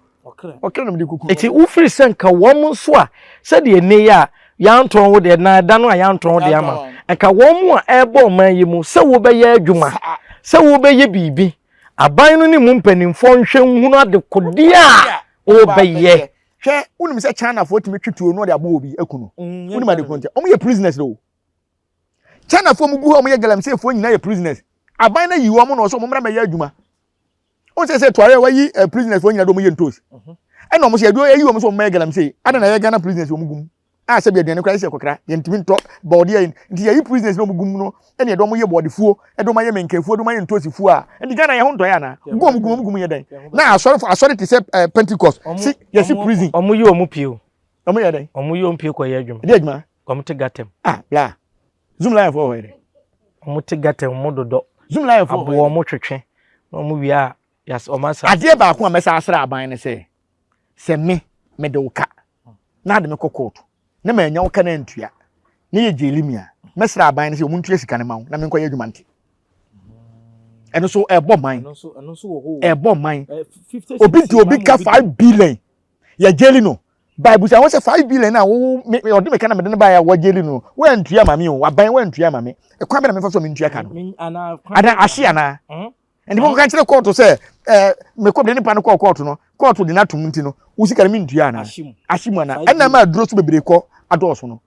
Wɔkra na mede kuku. Nti wofiri sɛ nka wɔn nso a sɛdeɛ ɛnɛ yi a yɛantɔn wo deɛ na ɛda no a yɛantɔn wo deɛ ama nka wɔn a ɛrebɔ ɔman yi mu sɛ wobɛyɛ adwuma sɛ wobɛyɛ biribi aban no ne mu mpanimfoɔ nhwɛ nhunu adekodeɛ a wobɛyɛ. Hwɛ, wonim sɛ Chinafoɔ tumi twe tuo na ɔde abɔ obi aku no. Mm, wonim ade ko nti. Wɔn yɛ prisoners o. Chinafoɔ mu gu hɔ wɔn yɛ galamseyfoɔ nyinaa yɛ prisoners. Aban no ayi wɔn na ɔsɛ wɔn mmra mɛyɛ adwuma. Wɔn sɛ sɛ tuare a wɔayi eh, prisoners foɔ nyinaa de wɔn yɛ ntos. Mhm. Ɛna wɔn sɛ yɛde ayi wɔn sɛ wɔn mɛyɛ galamsey. Ada na yɛ Ghana prisoners wɔn gu mu. A sɛbi aduane koraa yɛsi ɛkɔkra, yɛntumi ntɔ bɔɔdeɛ yi, nti yɛyi prisoners na wɔn gu mu no, ɛna yɛde wɔn yɛ bɔɔdefuo, ɛde wɔn ayɛ mɛnkafuo, ɛde wɔn ayɛ ntosifuo a, ɛnti Ghana yɛn ho ntɔyɛ anaa? Gu wɔn gu wɔn gu mu yɛ dɛn? Na asɔrefo asɔre te sɛ ɛɛ Pentecost, si yɛsi prison. Wɔn yi wɔn pie o. Wɔn yɛ dɛn? Wɔn yi wɔn pie kɔ yɛ adwuma. Ɛde adwuma? Wɔn te gutter mu. Ah bla, Zoom lion fo wɔ hɔ yɛ dɛn? Wɔn te gutter mu, wɔn dodɔ. Zoom lion fo wɔ hɔ yɛ dɛn? Aboɔ wɔn twetwe, na wɔn wie a, yas wɔn asa. Adeɛ baako a mɛsa asra aban ne sɛ, sɛ me mede wo ka na ade me kɔ kɔɔto na manya wo ka no antua na yɛ gyeli me a, mɛsrɛ aban no sɛ wɔn ntua sika no ma wo na menkɔyɛ adwuma nte. Ɛno so ɛbɔ man. Ɛbɔ man. Obi di obi ka 5 billion yɛ gyeli no. Bible sɛ wɔn sɛ 5 billion a wo me ɔde me ka na mede ne ba yɛ wɔ gyeli no wɔantua ma me o aban wɔantua ma me. Ɛkwan bɛ na mefa so mentua ka no. Ana ahye anaa? Nti mo ka kyerɛ kɔɔto sɛ ɛɛ mekɔ de nipa no kɔɔ kɔɔto no kɔɔto de n'atum nti no wo sika no mi ntua ana ahye mu ana ɛna ma aduro so bebree kɔ adɔɔso no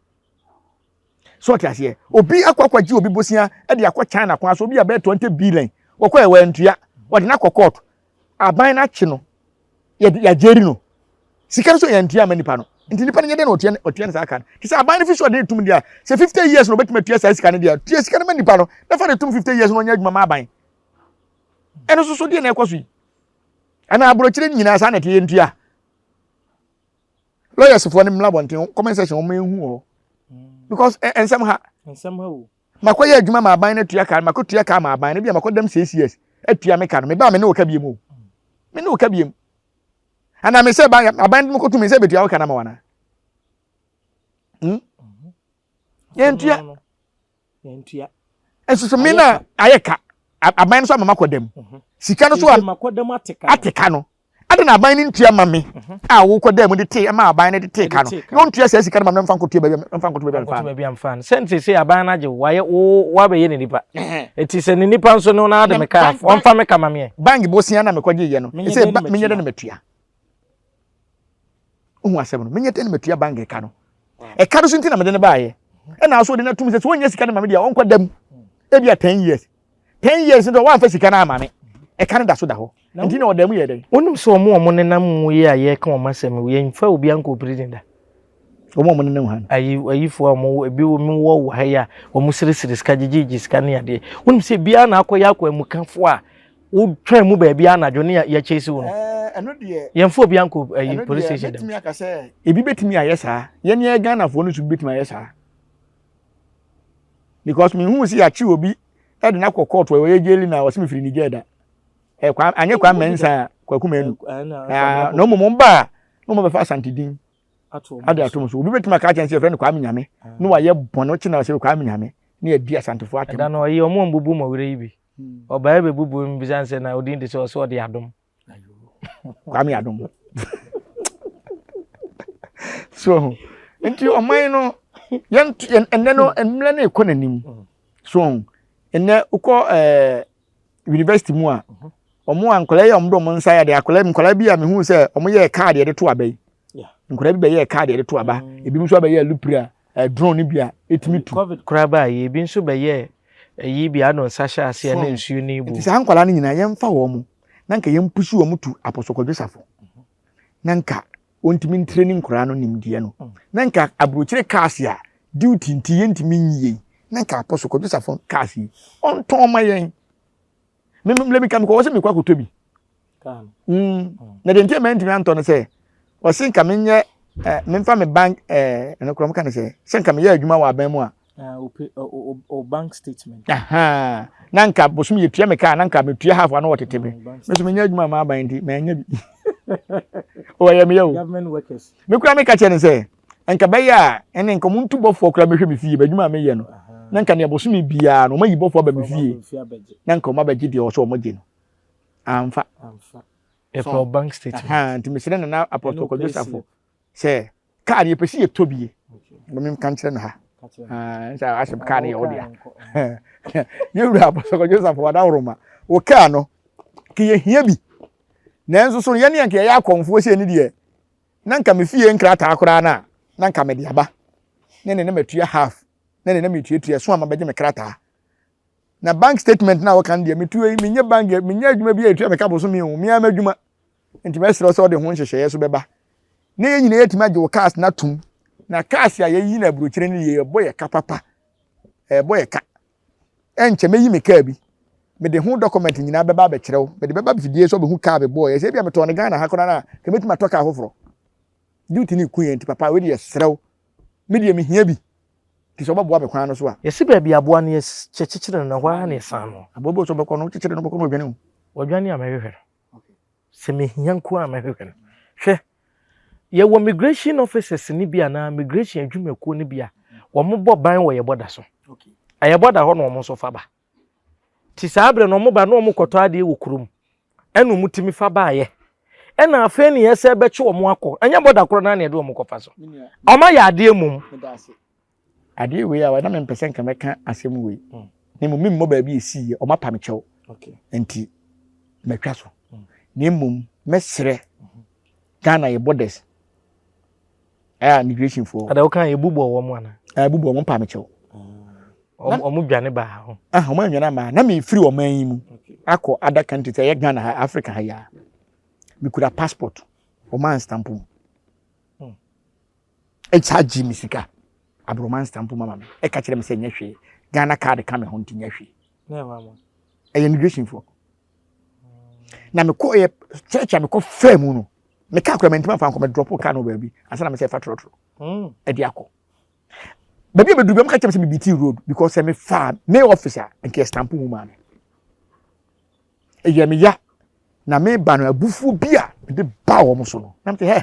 so ɔte aseɛ obi akɔ akɔgye obi bosia ɛde akɔ China kwan so obi abɛyɛ 20 billion wɔkɔ yɛ wɔntua wɔde n'akɔ kɔɔto aban n'akyi no yɛde yɛagyeri no sika no so yɛn ntua ama nipa no nti nipa no nyɛ dɛ na ɔtua ne saa ka no te sɛ aban no fi so ɔde ne tum deɛ sɛ 50 years na ɔbɛtumi atua saa sika no deɛ tua sika no ma nipa no na fa ne tum 50 years na ɔnyɛ adwuma ma aban. Ɛno nso so deɛ na ɛkɔ so yi ɛna aburokyire nyinaa saa na ɛte yɛ ntua lawyers foɔ no mmla abɔnten comment section wɔn ehu wɔ because ɛ nsɛm ha. Nsɛm ha o. Makɔ yɛ adwuma ma aban no atua ka, makɔ tua ka ma aban no bi a makɔ dɛm 6 years atua me ka no, me ba me ne wo ka biem o, me ne wo ka biem ana me sɛ ban aban no kɔtu me sɛ betua wo ka na ma wana Yɛntua. Yɛntua. Nso so me na ayɛ ka aban no so ama makɔ dɛm sika no so a makɔ dɛm ate ka. Ate ka no ade na aban no ntua ma me a wokɔ dɛm de tee ma aban no de tee ka no na ɔntua saa sika no ma me mfa nkɔtua baabi mfa nkɔto baabi amfa no. Baabi amfa no sɛ nti sɛ aban no agye wo wayɛ wo wabɛyɛ ne nipa eti sɛ ne nipa nso no na ade me ka ɔmfa me ka ma meɛ. Bank bosia na mekɔgye yɛ no ɛsɛ menyɛ dɛ na matua. Wohu asɛm no, menyɛ dɛ na matua bank ka no. Ɛka no so nti na mede no baayɛ. Ɛna aso de no atum sɛ sɛ wɔnyɛ sika no ma me deɛ ɔnkɔ dam ebi a 10 years, 10 years nti wɔamfa sika no ama me, ɛka no da so da hɔ nti na ɔda mu yɛ dɛn? Wonim sɛ ɔmo a ɔmo nenam mu yi a yɛka wɔn asɛm yi, yɛmfa obi ankɔ prison da. Wɔn a wɔn nenam ha no. Ayi ayifoɔ a wɔn ebi wɔn wɔ wɔ ha yi a wɔn sirisiri sika gyegyegye sika ne adeɛ. Wonim sɛ ebiara na akɔyɛ akɔ amukafoɔ a wotwɛn mu baabi anadwo ne yɛkyɛ si wo no. Ɛno deɛ. Yɛmfa obi ankɔ ayi police station dɛm. Mɛtumi aka sɛ ebi bɛtumi ayɛ saa. Yɛn yɛ Ghanafoɔ no nso bi bɛtumi ayɛ saa. Because mehu sɛ yɛakye obi ɛde no akɔ court wɔ ɛyɛ jail na ɔsɛ mefiri Niger da. Ɛ kwa anyɛ kwa mɛnsa a Kwaku Manu. Na mmom ba a na wɔn bɛfa Asante din ade atom so. Obi bɛtumi aka akyɛn sɛ yɛfrɛ no Kwame Nyame na wayɛ bɔne ɔkye na ɔsɛ Kwame Nyame na yɛdi Asantefoɔ atɛm. Ɛda no ɔyi ɔmo mbubu ma werɛ yi bi. Ɔbaa bɛbubu mu bisa sɛ na odin de sɛ ɔsɛ ɔde adom. Kwame Adom. So nti ɔman no yɛn ɛnɛ no mmerɛ no ekɔ n'anim. So ɛnɛ wokɔ university mu a ɔmo a nkɔla yi a ɔmo de ɔmo nsa yɛ de akɔla nkɔla bi a mehu sɛ ɔmo yɛ kaadi yɛde to aba yi, nkɔla bi bɛyɛ kaadi yɛde to aba, ebi nso abɛyɛ lupri a drone no bi a etumi tu. Covid koraa baa yi, ebi nso bɛyɛ ɛyi bi ano nsa hyɛ aseɛ ne nsuo ne ibu. Nti saa nkɔla no nyinaa yɛmfa wɔn mo na nka yɛn push wɔn to Apostle Kwadwo Safo na nka wɔntumi ntire ne nkɔla no nimdeɛ no na nka aburokyire cars a duty nti yɛntumi nyie na nka Apostle Kwadwo Safo cars yi ɔntɔn ma yɛn. Mímí mi ka mi kɔ wɔsɛ mi kɔ akɔtɔ bi na deɛ nti ɛmɛ ntumi antɔ no sɛ ɔsi nka mi nyɛ memfa mi bank ɛno koraa mo ka ne sɛ nka mi yɛ adwuma wɔ aban mu a. O bank statement. Na nka bosom yɛ tua mi kaa na nka mi tua half ano wɔ tete mi mi so mi nyɛ adwuma ma aban nti mɛ nya bi ɔyɛ mi yɛ o. Government workers. Mi kura mi ka kyerɛ ne sɛ nka bɛyɛ a ɛne nka ɔmo ntu bɔfoɔ kura mi hwɛ mi fie bɛ adwuma a mi yɛ no na nka nea bosome biara no ɔmo ayi bɔfoɔ aba mi fie na nka ɔmo abɛgye deɛ ɔsɛ ɔmo gye no amfa. Yɛpɛ o bank statement. Nti mesrɛ Nana Apostle Kwadwo Safo sɛ kaa no yɛpɛ sɛ yɛtɔ bie na memka nkyerɛ no ha sɛ asɛm kaa no yɛ wo dea. Yɛwura Apostle Kwadwo Safo adaworoma wo kaa no ka yɛhia bi nanso so yɛne yɛnka yɛyɛ akɔmfoɔ sɛ ni deɛ na nka me fie nkrataa koraa no a na nka mede aba ne matua half na metuatua so a mabɛgye me krataa na bank statement na wɔka no deɛ metuo yi menyɛ bank menyɛ adwuma bi a ɛtua meka bosome o mea m'adwuma nti mɛsrɛ sɛ ɔde ho nhyehyɛeɛ so bɛba na yɛn nyinaa yɛtumi agye wo cars no atom. Na cars a yɛyi no aburokyire no yɛ ɛbɔ yɛ ka papa. Ɛbɔ yɛ ka. Ɛnkyɛ mɛyi me kaa bi. Mede ho document nyinaa bɛba abɛkyerɛ wo. Mede bɛba fidie so bɛhu kaa mebɔɔ yɛ. Sɛ ebia metɔɔ no Ghana ha koraa no a, nka mɛtumi atɔ kaa foforɔ. Duty no ku yɛn nti papa wei deɛ yɛsrɛ wo. Me deɛ mehia bi. Nti sɛ wobɛboa me kwan no so a. Yɛsi baabi aboa no yɛkyekyere no na hɔ ara na yɛsan no. Aboa bi wɔ sɛ wobɛkɔ no wokyekyere no wobɛkɔ no wadwane o. Wadwane a mɛhwehwɛ no. Sɛ mehia nko a mɛhwehwɛ no. Hwɛ, yɛwɔ migration officers no bi anaa migration adwumakuo no bi a wɔbɔ ban wɔ yɛ bɔda so. Ɛyɛ bɔda hɔ na wɔn nso fa ba. Ti saa berɛ no wɔn ba na wɔn kɔtɔ adeɛ wɔ kurom ɛna wɔn tumi fa baayɛ. Ɛna afei ne yɛsɛ bɛkye wɔn akɔ. Ɛnyɛ bɔda korɔ naa na yɛde wɔn kɔfa so. Wɔn ayɛ adeɛ mmom. Adeɛ wei a na mempɛ sɛ nka mɛka asɛm wei hmm. na mmom memmɔ baabi ɛsiiɛ ɔma pa me kyɛw nti matwa so hmm. na mmom mɛserɛ hmm. Ghana yɛ borders ɛyɛ immigration foɔ ada woka yɛbubɔ wɔ mu ana ɛbubɔ wɔn pa me kyɛw ɔmo dwane baa ho ah ɔmo anwane ama na mefiri ɔman yi mu akɔ other countries ɛyɛ Ghana ha Africa ha yi a mekura passport ɔmo anstamp mu ɛkya me sika aborɔma nstamp mu ama me ɛka kyerɛ me sɛ nyɛ hwee Ghana card ka me ho nti nyɛ hwee ɛyɛ immigration foɔ na mekɔ yɛ church a mekɔ faa mu no me kaa kora mantumi amfa nkɔ me drop kaa no baabi ansa na me sɛ ɛfa trɔtrɔ hmm. ɛde akɔ baabi a bɛduru bi ɔmo ka kyerɛ me sɛ me bt road because sɛ mefa me office a nka yɛ stamp mu maa me ɛyɛ me ya na meba no abufuo bi a mede ba wɔn so no na mete hɛ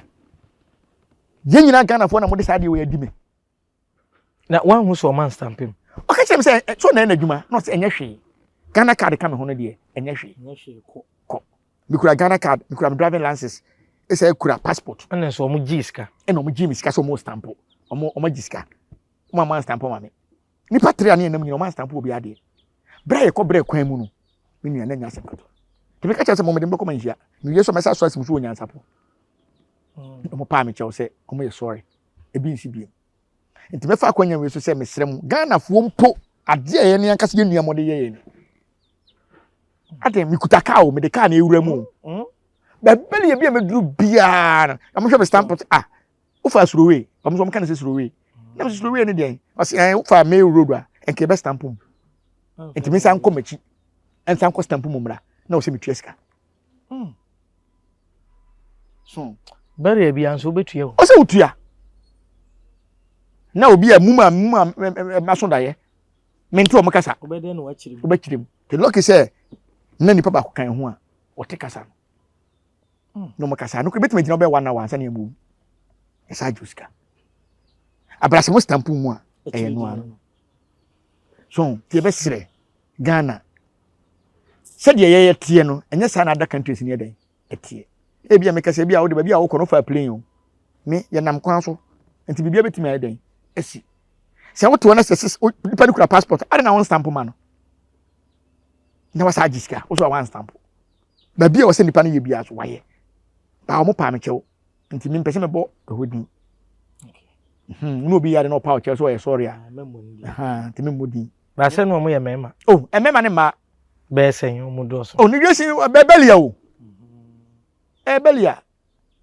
yɛn nyinaa Ghanafoɔ na mode saa adeɛ wɔ adi me na wanhu sɛ ɔma nstampe mu ɔka kyerɛ me sɛ so na ɛna adwuma na ɔsɛ ɛnyɛ hwee Ghana card ka me ho no deɛ ɛnyɛ hwee kɔ mekura Ghana card mekura me driving license ɛsɛ kura passport ɛna nso ɔmo gye sika ɛna ɔmo gye me sika sɛ ɔmo stamp ɔmo ɔmo agye sika ɔmo ama stamp ma me nipa tere a ne yɛnam nyina ɔmo anstamp obi adeɛ berɛ a yɛkɔ berɛ kwan mu no me nua na nya asɛm ketewa nti meka kyerɛ sɛ mɔmɔde mbɛkɔ ma nhyia mewie sɛ mɛsa so asim so wɔ nyansapo mm. ɔmo paa me kyɛw sɛ ɔmo yɛ sɔre ebi nsi biem nti mɛfa akwanya wei so sɛ mesrɛ mo Ghanafoɔ mpo adeɛ a yɛne ankasa yɛ nua mɔde yɛ yɛn adeɛ mekuta kaa o mede kaa na ewura mu o mm. baabi yɛ bi a mɛduru biara no na mohwɛ me stamp ah wofa surowee wɔn nso wɔn ka no sɛ surowee na mo sɛ surowee no deɛ ɔsɛ ɛn wofa main road a nka ɛbɛ stamp mu nti mi nsa nkɔ m'akyi nsa nkɔ stamp mu mmra na ɔsɛ mi tua sika hmm. so bɛrɛ bi anso wobɛtua o ɔsɛ wotua na obi a mum a mum a ɛma so daeɛ mente wɔn kasa wobɛkyerɛ mu te lɔki sɛ na nipa baako kan ho a ɔte kasa no hmm. na ɔmo kasa no kò ebetumi gyina ɔbɛyɛ one hour ansa na emu ɛsɛ agye sika abrasɛ mo stamp mu a ɛyɛ no ano so tie bɛsrɛ Ghana sɛdeɛ yɛyɛ teɛ no ɛnyɛ saa na other countries ni yɛ dɛn ɛteɛ ebi a meka sɛ ebi a wode baabi a wokɔ no fa plane o me yɛnam kwan so nti biribi abɛtumi ayɛ dɛn asi sɛ wote hɔ na sɛ nipa no kura passport ade na wɔn stamp ma no na wasa agye sika wo so a wɔn stamp baabi a wɔsɛ nipa no yɛ biara so wayɛ baa wɔn paa me kyɛw nti mi mpɛ sɛ mɛbɔ ɛhɔ din hmm ne obi yare na ɔpa ɔkyɛw sɛ ɔyɛ sɔre a ah, nti mi mmɔ din. Baasɛ no wɔn yɛ mmarima. Oh mmarima ne mmaa. Bɛyɛ sɛn wɔn dɔɔso. Oh ne wiase bɛbɛlia o ɛbɛlia.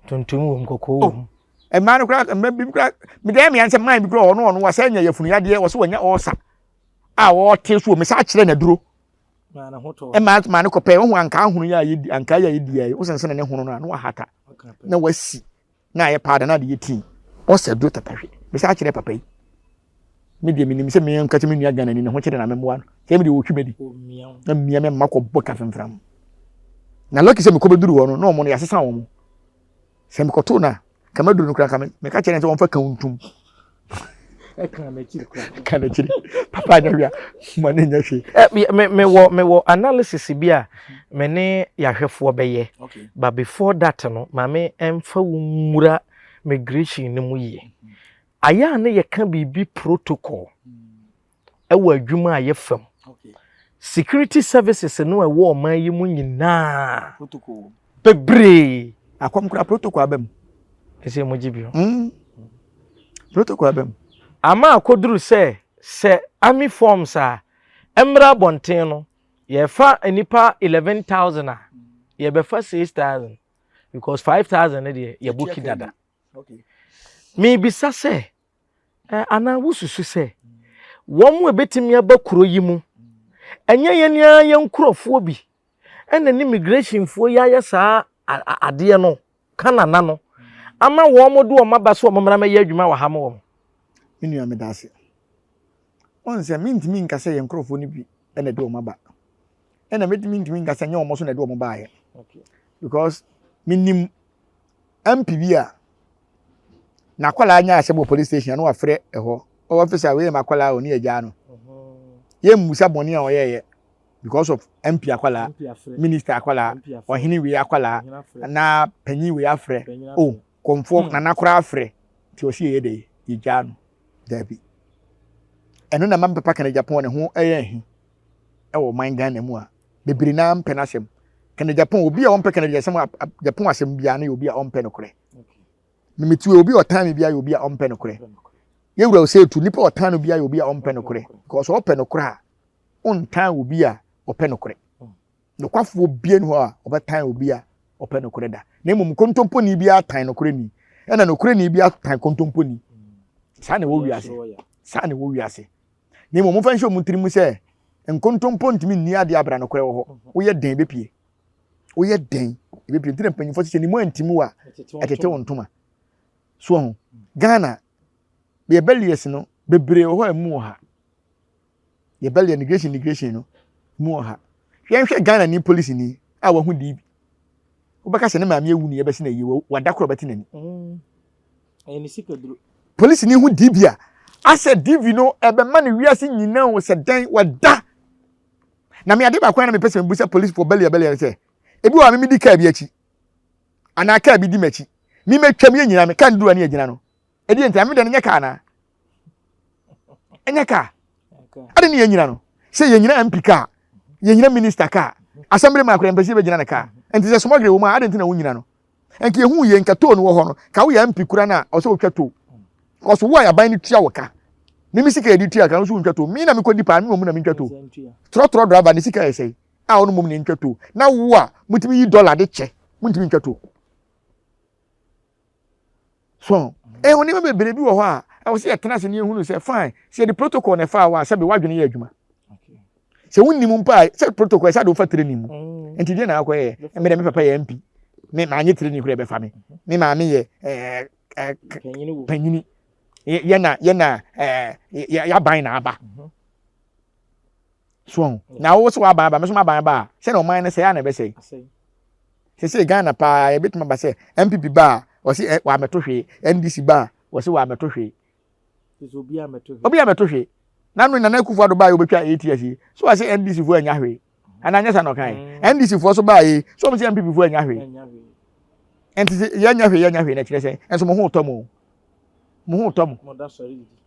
Tuntum wɔ mu kɔkɔɔ wɔ mu. Oh mmaa no koraa mmaa bi koraa mede ɛmea nsɛ mmaa bi koraa ɔno ɔno wasɛ nya yafunu yadeɛ wɔsɛ wɔnya ɔɔsa a wɔte so mesa akyerɛ n'aduro. Ɛma maa no kɔpɛ wohu ankaa hono yi a yɛdi ankaa yi a yɛdi yi wosensene ne hono no a na wahata na wasi na ayɛ paada na ade yɛ tii ɔsɛ duro tatahwe mesa akyerɛ papa yi me deɛ menim sɛ me nka sɛ me nua Ghana ni ne ho kyerɛ na memmoa no sɛ me deɛ wɔtwi madi na mmia me mma kɔbɔ ka femfram na lɔki sɛ mekɔ bɛduru hɔ no na ɔmo no yɛasesa wɔn Sɛ mekɔtoo no a, nka maduru no koraa nka meka kyerɛ no sɛ wɔmfa ka ntom. Ɛka n'akyiri koraa. Ka n'akyiri. Papa anyɛ hwee a, ma ne nyɛ hwee. Me mewɔ mewɔ analysis bi a me ne yɛahwɛfoɔ bɛyɛ. But before that no, maame ɛmfa wo nwura migration no mu yie. Ayɛ a ne yɛka biribi protocol. wɔ adwuma a yɛfa mu. Security services no a ɛwɔ ɔman yi mu nyinaa bebree. Akɔm koraa protocol aba mu. Ɛsɛ mo gye bi ho. Protocol aba mu. Ama akoduru sɛ sɛ army forms a ɛmmra abɔnten no yɛfa nnipa 11,000 a yɛbɛfa 6,000 because 5,000 no deɛ yɛbuki dada. Mebisa sɛ. Anaa wosusu sɛ wɔn a ebetumi aba kuro yi mu, ɛnyɛ yɛn ara yɛn nkurɔfoɔ bi ɛna ne immigrationfoɔ yi ayɛ saa adeɛ no Canada no ama wɔn de wɔn aba so wɔn mmara mɛyɛ adwuma wɔ ha ma wɔn. Me nua meda ase. Wɔn sɛ mentumi nka sɛ yɛn nkurɔfoɔ no bi ɛna ɛde wɔn aba. Ɛna mɛtumi ntumi nka sɛ nyɛ wɔn so na ɛde wɔn baeɛ. Because menim MP bi a n'akwadaa nya asɛm wɔ police station na wafrɛ ɛhɔ. Ɔwɔ officer wei yɛ m'akwadaa a ɔne agyaa no. Yɛmmusa bɔne a ɔyɛɛyɛ because of MP akwadaa, minister akwadaa, ɔhene wei akwadaa, na panyin wei afrɛ. Oh, kɔmfoɔ nana koraa afrɛ. Nti ɔsi yɛyɛ dɛ yɛgyaa no. Daabi. Ɛno na ma papa Kennedy Agyapong ne ho ɛyɛ ahi ɛwɔ ɔman Ghana mu a bebree naa mpɛ n'asɛm. Kennedy Agyapong, obi a ɔmpɛ Kennedy asɛm Agyapong asɛm biara no yɛ obi a ɔmpɛ nokorɛ. Memetu obi a ɔtan me biara yɛ obi a ɔmpɛ nokorɛ. Yɛwura ɔsɛ etu nipa a ɔtan no biara yɛ obi a ɔmpɛ nokorɛ. Because ɔpɛ nokorɛ a, ɔntan obi a ɔpɛ nokorɛ. Nokwafoɔ biara ni hɔ a ɔbɛtan obi a ɔpɛ nokorɛ da. Na mmom kontomponi biara tan nokorɛni, ɛna nokorɛni biara tan kontomponi. Saa na ɛwɔ wiase. Saa na ɛwɔ wiase. Na mmom momfa nhyɛ wɔn tirim sɛ nkontompo ntumi nni adeɛ abira nokorɛ wɔ hɔ. Woyɛ dɛn bɛpie. Woyɛ dɛn ɛbɛpie. Nti na mpanyinfoɔ sɛ ne mu antim a ɛtete wo ntoma. So ho. Ghana, yɛbɛlies no bebree wɔ hɔ a ɛmu wɔ ha. Yɛbɛlɛ immigration immigration no mu wɔ ha. Yɛnhwɛ Ghana ni polisi ni a wahu DB. Wobɛka sɛ ne maame awu ne yɛbɛsi na yie wada koro bɛte n'ani. Polisi ni hu DB a asɛ DV no ɛbɛma ne wiase nyinaa o sɛ dɛn wada. Na me ade baako a na mepɛ sɛ mebusa polisi fo bɛlɛ bɛlɛ sɛ ebi wɔ a me di kaa bi akyi anaa kaa bi di m'akyi me mɛtwam yɛ nyinaa me kaa no duru a ne yɛgyina no ɛdeɛ nti a me deɛ no nyɛ kaa anaa ɛnyɛ kaa ade ne yɛnyina no sɛ yɛnyina mp kaa yɛnyina minister kaa assembly man koraa mpɛ sɛ yɛbɛgyina ne kaa nti sɛ sumɔgere wɔ mu a ade nti na wonyina no nka yɛhu yɛ nka too no wɔ hɔ no ka woyɛ mp kura no a ɔsɛ wotwa too kɔso wo a aban no tua wo ka mimi sika yɛde tua ka no so wontwa too me na mekɔdi paa me mmom na mentwa too trɔtrɔ driver ne sika yɛ sɛe a ɔno mmom ne ntwa too na wo a motumi yi dɔla de kyɛ montumi ntwa too So ɛho nneɛma bebree bi wɔ hɔ a ɛwɔ sɛ yɛtena ase na yɛhunu sɛ fine sɛ yɛde protocol na ɛfa hɔ a sɛbe w'adwene yɛ adwuma sɛ wonnim mpo a sɛ protocol ɛsɛ ade wofa training mu nti deɛ na akɔyɛ me dɛ me papa yɛ MP me maanye training koraa ɛbɛfa me me maame yɛ ɛɛ ɛɛ panyini yɛ na yɛ na ɛɛ yɛaban na aba so ho na wo sɛ w'aban aba me nso m'aban aba a sɛ na ɔman no sɛe a na ɛbɛsɛe sese Ghana paa yɛbɛtumi aba sɛ NPP ba a wɔsi ɛ wɔamɛto hwee NDC ba a wɔsi wɔamɛto hwee obi amɛto hwee nanu nana Akufo Addo baa yɛ obetwa eight years yi so wɔsi NDC fo anya hwee anaa nyɛ sa na ɔkan mm. NDC foɔ so baa yi so wɔn si NPP foɔ anya hwee nti sɛ yɛnya hwee yɛnya hwee na kyerɛ sɛ nso mo ho tɔ mo mo ho tɔ mo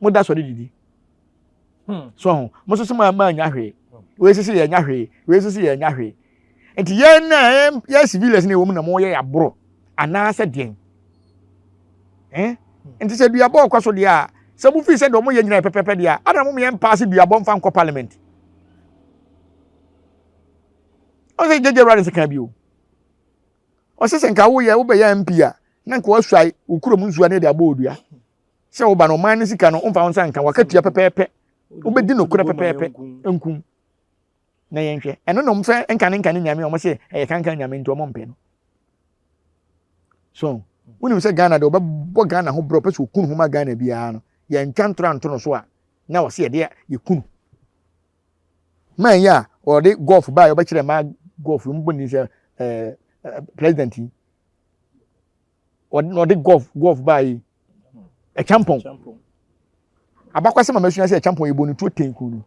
mo da sɔre didi so ho mo nso so mo anya hwee wei sisi yɛ nya hwee wei sisi yɛ nya hwee nti yɛn na yɛn civilians na ɛwɔ mu na mo yɛ yaboro anaasɛ deɛn eh nti sɛ duabɔ ɔkɔ so deɛ a sɛ mo fi sɛ deɛ ɔmo yɛ nyina yɛ pɛpɛpɛ deɛ a ada mo yɛn mpaase duabɔ mfa nkɔ parliament ɔsɛ gyegye awurade sɛ kan bi o ɔsɛ sɛ nka woyɛ wobɛyɛ mp a na nka wasuae wo kurom nsuo ne de abɔ odua sɛ woba no ɔman no sika no womfa wo nsa nka wakatua pɛpɛɛpɛ wobɛdi nokorɛ pɛpɛɛpɛ nkum na yɛnhwɛ ɛno na ɔmfɛ nkane nkane nyame ɔmo sɛ ɛyɛ kankan nyame nti ɔmo mpɛ no so wonim sɛ Ghana de ɔbɛbɔ Ghana ho brɛ ɔpɛ sɛ ɔkunu ho ma Ghana biara no yɛntwa ntora nto no so a na ɔsɛ yɛde yɛkunu man yi a ɔde golf baa ɔbɛkyerɛ mmaa golf mu bɔ ne sɛ ɛɛ president yi ɔde golf golf baa yi ɛkyampɔn abakwasɛm a masua sɛ ɛkyampɔn yɛ bɔ ne tuo tenku no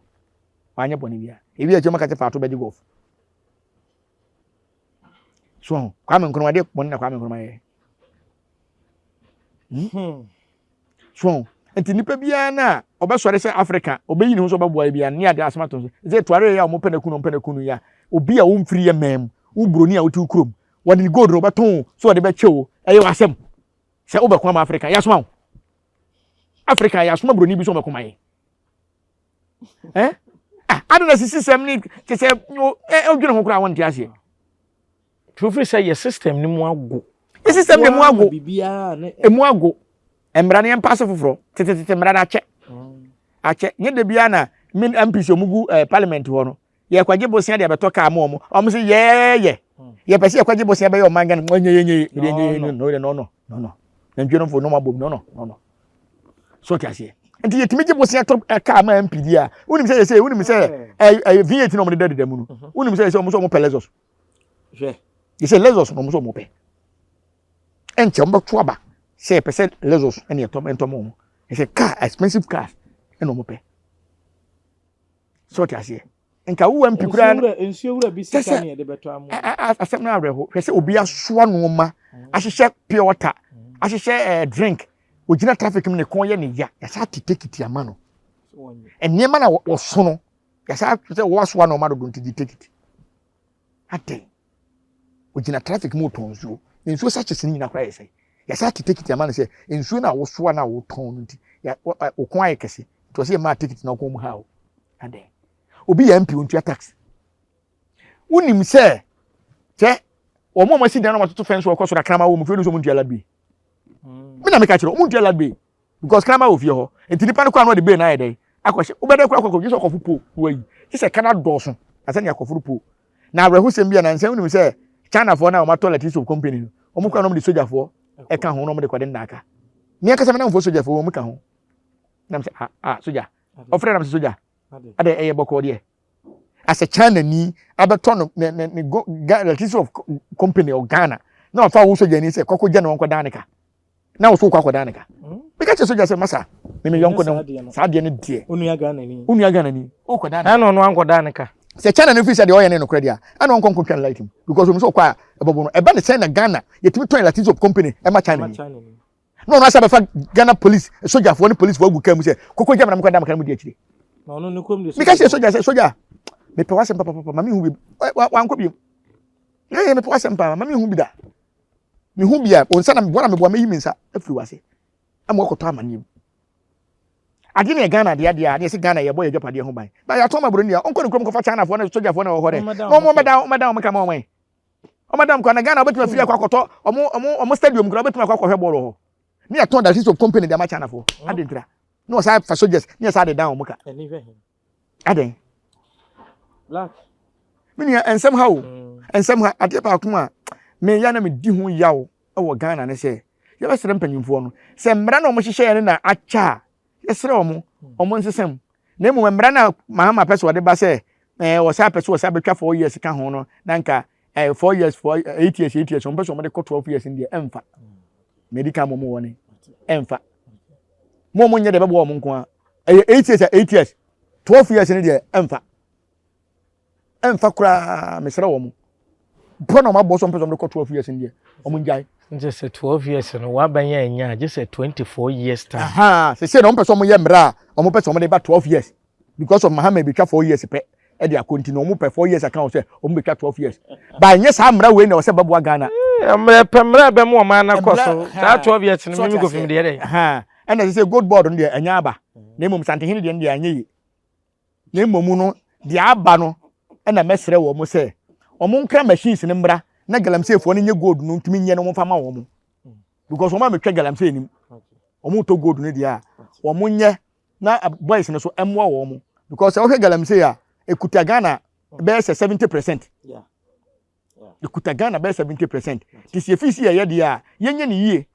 wanyɛ bɔne bia ebi akyi ɔmaka sɛ faato bɛgye golf so ho Kwame Nkrumah deɛ bɔne na Kwame Nkrumah yɛ hmm? So nti nipa biara no a ɔbɛsɔre sɛ Africa ɔbɛyi ne ho sɛ ɔbɛboa yɛ biara ne ade asɛm ato so sɛ tuare yɛ a wɔpɛ no kunu ɔmpɛ no kunu yɛ a obi a womfiri yɛ man mu wo buroni a wote wo kurom wɔde ne gold no ɔbɛtɔn so ɔde bɛkyɛ o ɛyɛ w'asɛm sɛ wobɛko ama Africa yɛasoma wo Africa yɛasoma buroni bi sɛ ɔbɛko ma yɛ eh ah ade na sisi sɛm ne kyɛ sɛ ɔdwene ho koraa wɔnte aseɛ Tumi sɛ yɛ system no mu ago. Yɛ system no mu ago. Emu ago. Mmara no yɛn paase foforɔ. Tetetete mmara no akyɛ. Akyɛ nyɛ da biara na min MPs wɔn gu eh, parliament hɔ no yɛkɔgye bosea de abɛtɔ kaa ma wɔn. Wɔn sɛ yɛɛyɛ hmm. yɛpɛ sɛ yɛkɔgye bosea bɛyɛ ɔman Ghana nyɛ yɛ nyɛ yɛ nyɛ yɛ no no no no no nantwie no fo no ma bom no no no no so ɔte aseɛ nti yɛtumi gye bosea tɔ eh, kaa ma MP di a wonim sɛ yɛsɛ wonim sɛ ɛyɛ eh, V8 na wɔn de da deda mu no mhm. wonim sɛ yɛsɛ wɔn sɛ wɔn pɛ Lexus yɛsɛ Lexus na wɔn sɛ wɔn pɛ ɛnkyɛ wɔn bɛto aba sɛ yɛpɛ sɛ Lexus ɛna yɛtɔ ɛntɔ ma wɔn yɛsɛ car expensive cars ɛna wɔn pɛ sɛ ɔte aseɛ nka wo mp koraa nsuo wura bi sika ne yɛde bɛtɔ amu asɛm no awerɛho hwɛ sɛ obi asoa nneɛma mm. ahyehyɛ pure water mm. ahyehyɛ eh, drink ogyina traffic mu ne kɔn yɛ ne ya yɛsa ate tekiti ama no nneɛma na wɔso no yɛsa sɛ wɔasoa nneɛma dodo nti gye tekiti Adɛn? Ogyina traffic mu retɔn nsuo. Na nsuo sachets no nyinaa koraa yɛ sɛn? Yɛsan ate tekiti ama no sɛ nsuo no a wosoa no a wotɔn no nti, wo kɔn ayɛ kɛse. Nti ɔsɛ yɛmaa tekiti na ɔkɔn mu ha o. Adɛn? Obi yɛ MP ontua tax. Wonim sɛ kyɛ wɔn a wɔasi dan na wɔatoto fɛn so wɔkɔ soro akrama wɔ mu fie no nso wɔn ntua ladbe. Hmm. Me na meka kyerɛ wɔn ntua ladbe. Because kraman wɔ fie hɔ. Nti nipa no kɔ a na ɔde bail no ayɛ dɛn? Akɔhyɛ. Wobɛdɛ kora kɔkɔ gye sɛ ɔkɔfo po wayi. Gye sɛ ka no adɔɔso ansa ne akɔforo po. Na awerɛhosɛm bi a nansa wonim sɛ Chinafoɔ no a wɔatɔ electricity of company no, wɔn kora na wɔde sogyafoɔ ɛka ho na wɔde kɔde nnaka. Me ankasa me namfoɔ sogyafoɔ wɔn ka ho. Nam sɛ ah ah sogya. Ɔfrɛ nam sɛ sogya. Adɛ ɛyɛ bɔkɔɔ deɛ. Asɛ China ni abɛtɔ no ne ne ne electricity of company of Ghana na ɔfa wo sogyani sɛ kɔkɔ gya na wɔnkɔ dan ne ka. na wo so wokɔ akɔdan ne ka hmm? meka kyerɛ sogya sɛ masa me me yɔnko ne saa deɛ no deɛ onua Ghana ni onua Ghana ni wokɔdan ne ɛna ɔno ankɔdan ne ka sɛ China no firi sɛ deɛ ɔyɛ ne nokorɛ deɛ a ɛna ɔnkɔ nkɔtwa ne light mu because ɔmu sɛ ɔkɔ a ɛbɔbɔ no ɛba ne sɛn na Ghana yɛtumi tɔn electricity of company ɛma China ni na ɔno asɛ bɛfa Ghana police sogyafoɔ ne policefoɔ agu kaa mu sɛ kɔkɔ gya me na mekɔda meka no mu di akyire meka kyerɛ sogya sɛ sogya mepɛ w'asɛm papapapa ma mehu bi wankɔ biom mepɛ w'asɛm paa ma mehu bi da Mehu bi a, wo nsa na meboa na meboa mɛyi me nsa afiri w'ase ama wakɔtɔ amaneɛ mu. Adeɛ no yɛ Ghana adeɛ adeɛ a ne yɛsɛ Ghana yɛbɔ yɛ agyapadeɛ ho ban. Ba yɛatɔn ma buroni a ɔnkɔ ne kurom kɔfa Chinafoɔ ne sogyafoɔ na ɛwɔ hɔ dɛ. Na wɔn bɛda wɔn bɛda wɔn kama wɔn. Wɔn bɛda wɔn kɔ na Ghana wobɛtumi afiri akɔ akɔtɔ wɔn wɔn wɔn stadium koraa wobɛtumi akɔ akɔhwɛ bɔɔl wɔ hɔ. Ne yɛtɔn Darcy Soap company de ama Chinafoɔ. Ade ntira. Ne wɔsan fa soldiers ne yɛsan de dan wɔn ka. Adɛn? Black. Me nua nsɛm ha o. Mm. Nsɛm ha adeɛ baako a meyɛ na medi ho yaw wɔ Ghana ne sɛ yɛbɛsrɛ mpanyinfoɔ no sɛ mmara na wɔhyehyɛ yɛn na akyɛ a yɛsrɛ wɔn mm. wɔn nsesa mu. Na mmom mmara na Mahama pɛ sɛ ɔde ba sɛ ɛɛ wɔsan pɛ sɛ wɔsan bɛtwa 4 years ka ho no na nka ɛɛ 4 years 4 8 years 8 years wɔn pɛ sɛ wɔn de kɔ 12 years no deɛ ɛmfa. Medi kan mo mo wɔ ne ɛmfa. Mo mo nyɛ deɛ ɛbɛboa wɔn nko ara. Ɛyɛ 8 years a 8 years 12 years no deɛ ɛmfa. Ɛmfa koraa mesrɛ wɔn. Bɔ na wɔn abɔ so mpɛ sɛ wɔn de kɔ 12 years no deɛ wɔn ngyae. Nti sɛ 12 years no waban yɛ anya gye sɛ 24 years time. Aha sese na wɔn pɛ sɛ wɔn yɛ mmerɛ a wɔn pɛ sɛ wɔn de ba 12 years because of Mahama ebetwa 4 years pɛ ɛde akɔ nti na wɔn pɛ 4 years aka wɔn sɛ wɔn betwa 12 years ba nyɛ saa mmerɛ wei na wɔsɛ bɛboa Ghana. Mmerɛ pɛ mmerɛ bɛ mu ɔman na kɔ so saa 12 years no mímí kɔ fim deɛ dɛ. Ɛna sɛ sɛ gold board no deɛ ɛnyɛ aba na mmom Santehene deɛ no deɛ anyɛ yie na mmom no deɛ aba no ɛna mɛsrɛ wɔn sɛ wɔn nkra machines no mmra na galamseyfoɔ no nyɛ gold no ntumi nyɛ no wɔn fa ma wɔn because wɔn a metwa galamsey nim wɔn tɔ gold no deɛ a wɔn nyɛ na boys no so ɛmoa wɔn because sɛ wɔhwɛ galamsey a ekuta Ghana bɛyɛ sɛ 70%. Ekuta Ghana bɛyɛ 70%. Te sɛ efi si yɛyɛ deɛ a yɛnyɛ ne yie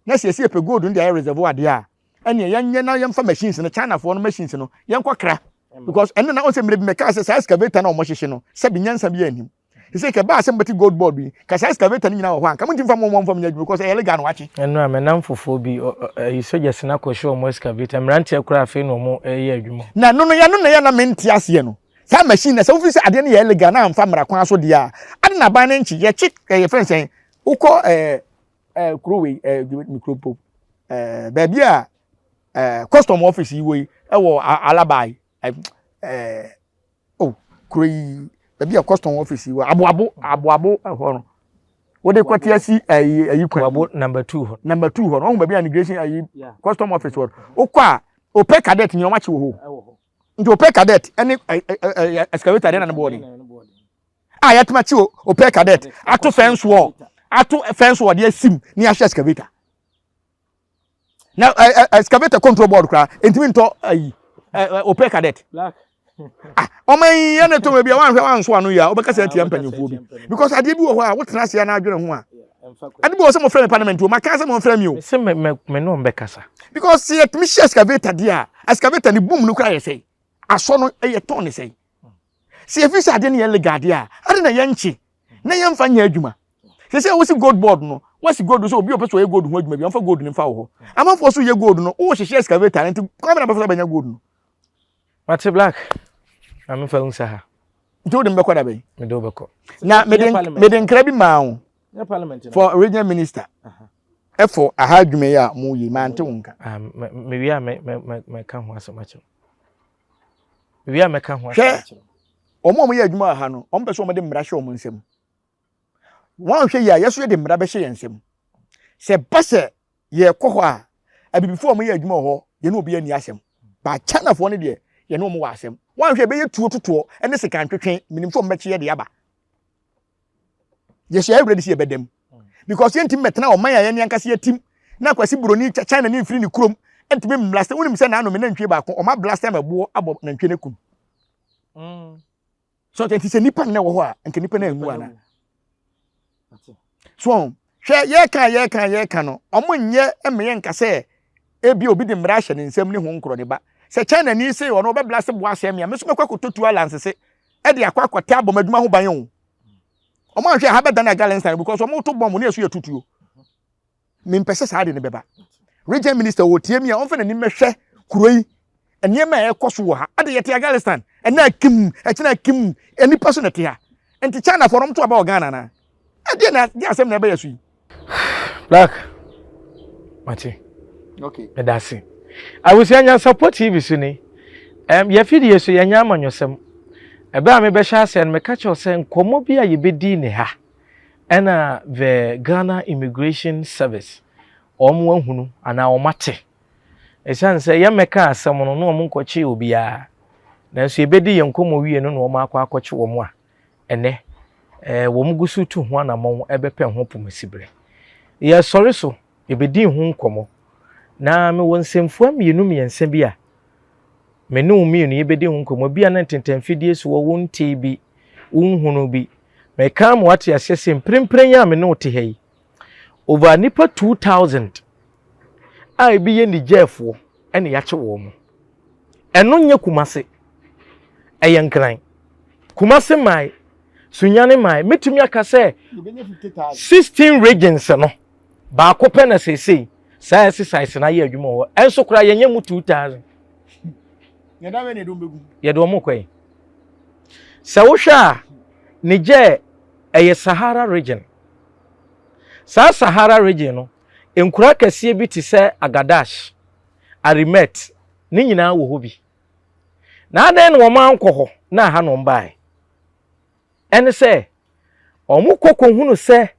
na sɛ yɛsi yɛpɛ gold no de ayɛ reservoir deɛ a ɛnneɛ yɛnyɛ na yɛmfa machines no Chinafoɔ no machines no yɛnkɔ kra because ɛno na ɔnsɛ mmerɛ bi mɛka sɛ saa excavator na wɔhyehyɛ no sɛbi nyansa bi anim sɛ kɛ baa sɛ mbɛte gold board bi ka saa excavator no nyinaa wɔ hɔ a nka montumi fa mo mfa nyɛ adwuma because ɛyɛ legal na wakye. Ɛno a menam fofoɔ bi ɛyi soldiers no akɔhyɛ wɔn excavator mmeranteɛ koraa afei na wɔn ɛyɛ adwuma. Na ɛno no yɛno na yɛ na mente aseɛ no saa machine na sɛ wofiri sɛ adeɛ no yɛ illegal na amfa mmara kwan so deɛ a ade na aban no nkye yɛkye ɛyɛ fɛn sɛn wokɔ ɛɛ ɛɛ kuro wei ɛɛ me kuro po ɛɛ baabi a ɛɛ custom office yi wɔ yi ɛwɔ Alaba yi ɛɛ oh kuro yi baabi a custom office yi wɔ aboabo aboabo ɛhɔ no wode kɔte asi ɛyi ɛyi kwan aboabo number 2 hɔ number 2 hɔ no ɔho baabi a immigration ɛyi custom office wɔ wokɔ a opɛ cadet ni wɔn akyi wɔ hɔ nti opɛ cadet ɛne ɛɛ excavator deɛ na ne bɔɔ ne a yɛtuma kyi opɛ cadet ato fence wall ato fence wall deɛ sim ne ahyɛ excavator na ɛ excavator control board koraa ntumi ntɔ ayi. Opɛ cadet. Ah, ɔman yi yɛ ne tɔn bi a wanhwɛ wanso ano yi a wobɛkasa atia mpanyinfoɔ bi because adeɛ bi wɔ hɔ a wotena ase na adwene ho a ade bi wɔ sɛ mofrɛ me parliament o, maka sɛ mofrɛ me o. Sɛ me me me ne wɔn bɛkasa. Because sɛ yɛtumi hyɛ excavator deɛ a, excavator ne boom no koraa yɛ sɛe, asɔ no yɛ tɔn ne sɛe. Sɛ yɛfi sɛ adeɛ no yɛ legal deɛ a, ade na yɛnkye na yɛmfa nyɛ adwuma. Sɛ sɛ wosi gold board no, woasi gold sɛ obi a ɔpɛ sɛ ɔyɛ gold ho adwuma bi, ɔmfa gold no mfa wɔ hɔ. Amanfoɔ so yɛ gold no, wohyehyɛ excavator no nti kwan bɛ na bɛfa so abɛnya gold no? Mate Black, na memfa wo nsa ha. Nti wode me bɛkɔ da bɛn? Mede wo bɛkɔ. Na mede mede nkra bi maa wo for regional minister ɛfɔ aha adwuma yi a mo yi mante wo nka. Ah, mewie a mɛka ho asɛm akyerɛ. Mewie a mɛka ho asɛm akyerɛ. Hwɛ, wɔn a wɔyɛ adwuma wɔ ha no, wɔn pɛ sɛ wɔde mmara hyɛ wɔn nsam. Wɔanhwɛ yie a, yɛso yɛde mmara bɛhyɛ yɛn nsam. Sɛ ba sɛ yɛkɔ hɔ a, abibifoɔ a wɔyɛ adwuma wɔ hɔ, yɛne obi ani asɛm. Ba Chinafoɔ no deɛ, yɛne wɔn wɔ asɛm. Wɔanhwɛ ɛbɛyɛ tuo totoɔ ne sekan twetwe, menim sɛ wɔbɛkye yɛ de aba. Yɛhyɛ yɛ ready sɛ yɛbɛda mu. Because yɛntumi mmɛtena ɔman a yɛne ankasa yɛtim na Kwasi Buroni China ne mfiri ne kurom ntumi mmlaste. Wonim sɛ n'ano me nantwie baako, ɔma blaste ama ɛboɔ abɔ nantwie no akum. So nti sɛ nipa nnɛ wɔ hɔ a, nka nipa no anwu ana? So hwɛ, yɛka yɛka yɛka no, ɔmo nyɛ mma yɛnka sɛ ebi obi de mmara ahyɛ ne nsam ne ho nkorɔ ne ba. Sɛ China ni se ɔno ɔbɛbla se boa asɛm me a, me nso mɛkɔ akɔtɔ tuo alansese ɛde akɔ akɔtɛ abɔ m'adwuma ho ban o. Ɔmo anhwɛ ha bɛdan Afghanistan because ɔmo to bɔmb ne ɛso yɛ tutuo. Mempɛ sɛ saa ade no bɛba. Region minister ɔtie mi a, ɔmfa n'anim mɛhwɛ kuro yi nneɛma a ɛkɔ so wɔ ha. Ade yɛte Afghanistan, ɛnɛ akim, ɛkyena akim, nnipa so na ɛte ha. Nti China fɔ no to aba wɔ Ghana na. Ɛdeɛ na deɛ asɛm na ɛbɛyɛ so yi. Black, mate. Okay. Meda ase. Abusua Nyansapɔ TV so ni. Um, yɛfidie so yɛnyɛ amanyɔsɛm. Ɛberɛ a mebɛhyɛ aseɛ no, meka kyerɛw sɛ nkɔmmɔ bi a yɛbɛdi ne ha ɛna the Ghana Immigration Service wɔn ahunu anaa wɔn ate. Ɛsiane sɛ yɛmmɛka asɛm no na wɔn nkɔkye obiara. Nanso yɛbɛdi yɛn nkɔmmɔ wie no na wɔn akɔ akɔkye wɔn a ɛnɛ eh, wɔn gu so tu ho anammɔn ɛbɛpɛ ho pomasiberɛ. Yɛsɔre so, yɛbɛdi ho nkɔmmɔ. Na mewɔ nsɛmfua mmienu mmiɛnsa bi a me ne wo mmienu yɛbɛdi ho nkɔmmɔ. Bi a na ntentanfidie so wɔ wo ntee bi, wonhunu bi. Meka ama wate aseɛ sɛ mprempren yi a me ne wo te ha yi, over nnipa 2000 a ebi yɛ Nigerfoɔ ɛna yɛakye wɔn mo. Ɛno nyɛ Kumase, ɛyɛ Nkran. Kumase mae, Sunyani mae, mɛtumi aka sɛ 16 regions no, baako pɛ na seesei saa exercise no ayɛ adwuma wɔ hɔ. Ɛnso koraa yɛnyɛ mu 2000. Yɛde wɔn kɔ yi. Sɛ wohwɛ a, Niger ɛyɛ Sahara region. Saa Sahara region no, nkuro akɛseɛ bi te sɛ Agadash, Arimet, ne nyinaa wɔ hɔ bi. Na adɛn na wɔn ankɔ hɔ na aha na wɔn baeɛ? Ɛne sɛ, wɔn kɔ kɔhunu sɛ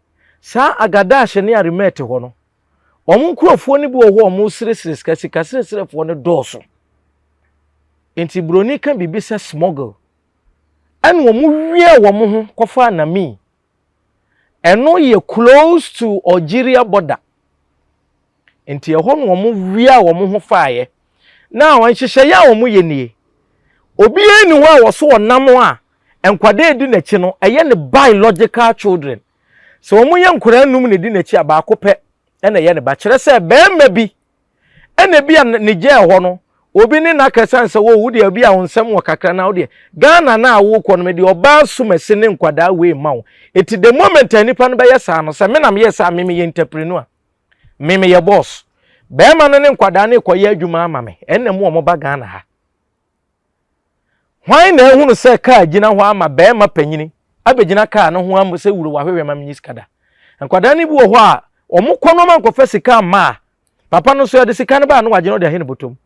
saa Agadash ne Arimet hɔ no, wɔn nkurɔfoɔ no bi wɔ hɔ a wɔresresre sika, sika sresrefoɔ no dɔɔso. Nti buroni ka biribi sɛ smuggle. Ɛna wɔn wiaa wɔn ho kɔfaa Nami. Ɛno yɛ close to Algeria border. Nti ɛhɔ na wɔn wiaa wɔn ho faeɛ. Now nhyehyɛeɛ a wɔn yɛ nie. Obiara nni hɔ a wɔso ɔnam a nkwadaa edi n'akyi no ɛyɛ ne biological children. Sɛ wɔn yɛ nkwadaa nnum na edi n'akyi a, baako pɛ ɛna ɛyɛ ne ba. Kyerɛ sɛ barima bi ɛna ebi a Niger hɔ no obi ne n'aka san sɛ wo deɛ obi a wo nsɛm wɔ kakra na wo deɛ Ghana na awokɔ no mede ɔbaa sumasi ne nkwadaa wei ma wo. Eti the moment a nipa no bɛyɛ saa no, sɛ me na meyɛ saa, me meyɛ entrepreneur, me meyɛ boss, bɛrima no ne nkwadaa no rekɔyɛ adwuma ama me, ɛnna mu wɔn ba Ghana ha. Hwan na ehunu sɛ kaa gyina hɔ ama bɛrima panyini abɛgyina kaa no ho ama sɛ wuro wahwehwɛ ma menyi sika da? Nkwadaa no bi wɔ hɔ a wɔn kɔ no ma nkɔfa sika amma a, papa no nso yɛde sika no ba a na wagye no de ahe ne bɔtɔm.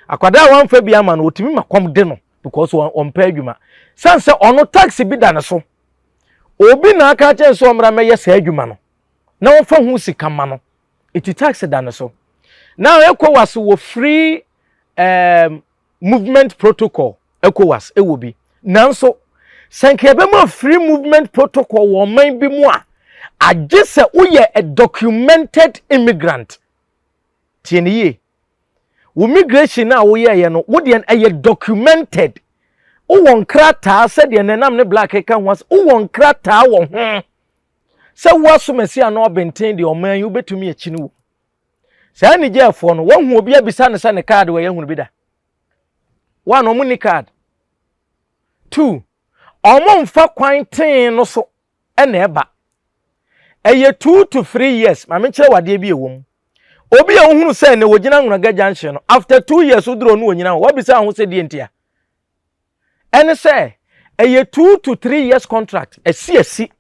Akwadaa a wamfa bi ama no, ɔtumi ma kɔm de no because ɔmpɛ adwuma. Sane sɛ ɔno tax bi da ne so. Obi na aka akyerɛ no sɛ ɔmmra mmɛyɛ saa adwuma no na ɔmfa ho sika ma no. Eti tax da ne so. Now ECOWAS wɔ free um, movement protocol, ECOWAS wɔ bi. Nanso sɛ nka yɛbɛma free movement protocol wɔ ɔman bi mu a, agye sɛ woyɛ a documented immigrant. Tie ne yie. Wo migration no a woyɛeɛ no, wo deɛ no ɛyɛ documented. Wowɔ nkrataa sɛdeɛ nenam ne black ka ho asɛm. Wowɔ nkrataa wɔ ho sɛ wo asomasi anaa ɔbenten deɛ ɔman yi wobɛtumi akyi no wɔ. Saa Nigerfoɔ no, wɔahu obi abisa no sɛ ne card wɔ yɛahunu bi da. One, wɔn ni card. Two, wɔn mfa kwan tee no so na ɛba. Ɛyɛ 2 to 3 years. Maame nkyerɛ wadeɛ bi ɛwɔ mu. Obi a wohunu sɛ ne wɔgyina Anloga Junction no, after 2 years woduro no wɔnyina hɔ, wabisa ho sɛ deɛ ntia. Ɛne sɛ ɛyɛ 2 to 3 years contract ɛsi asi.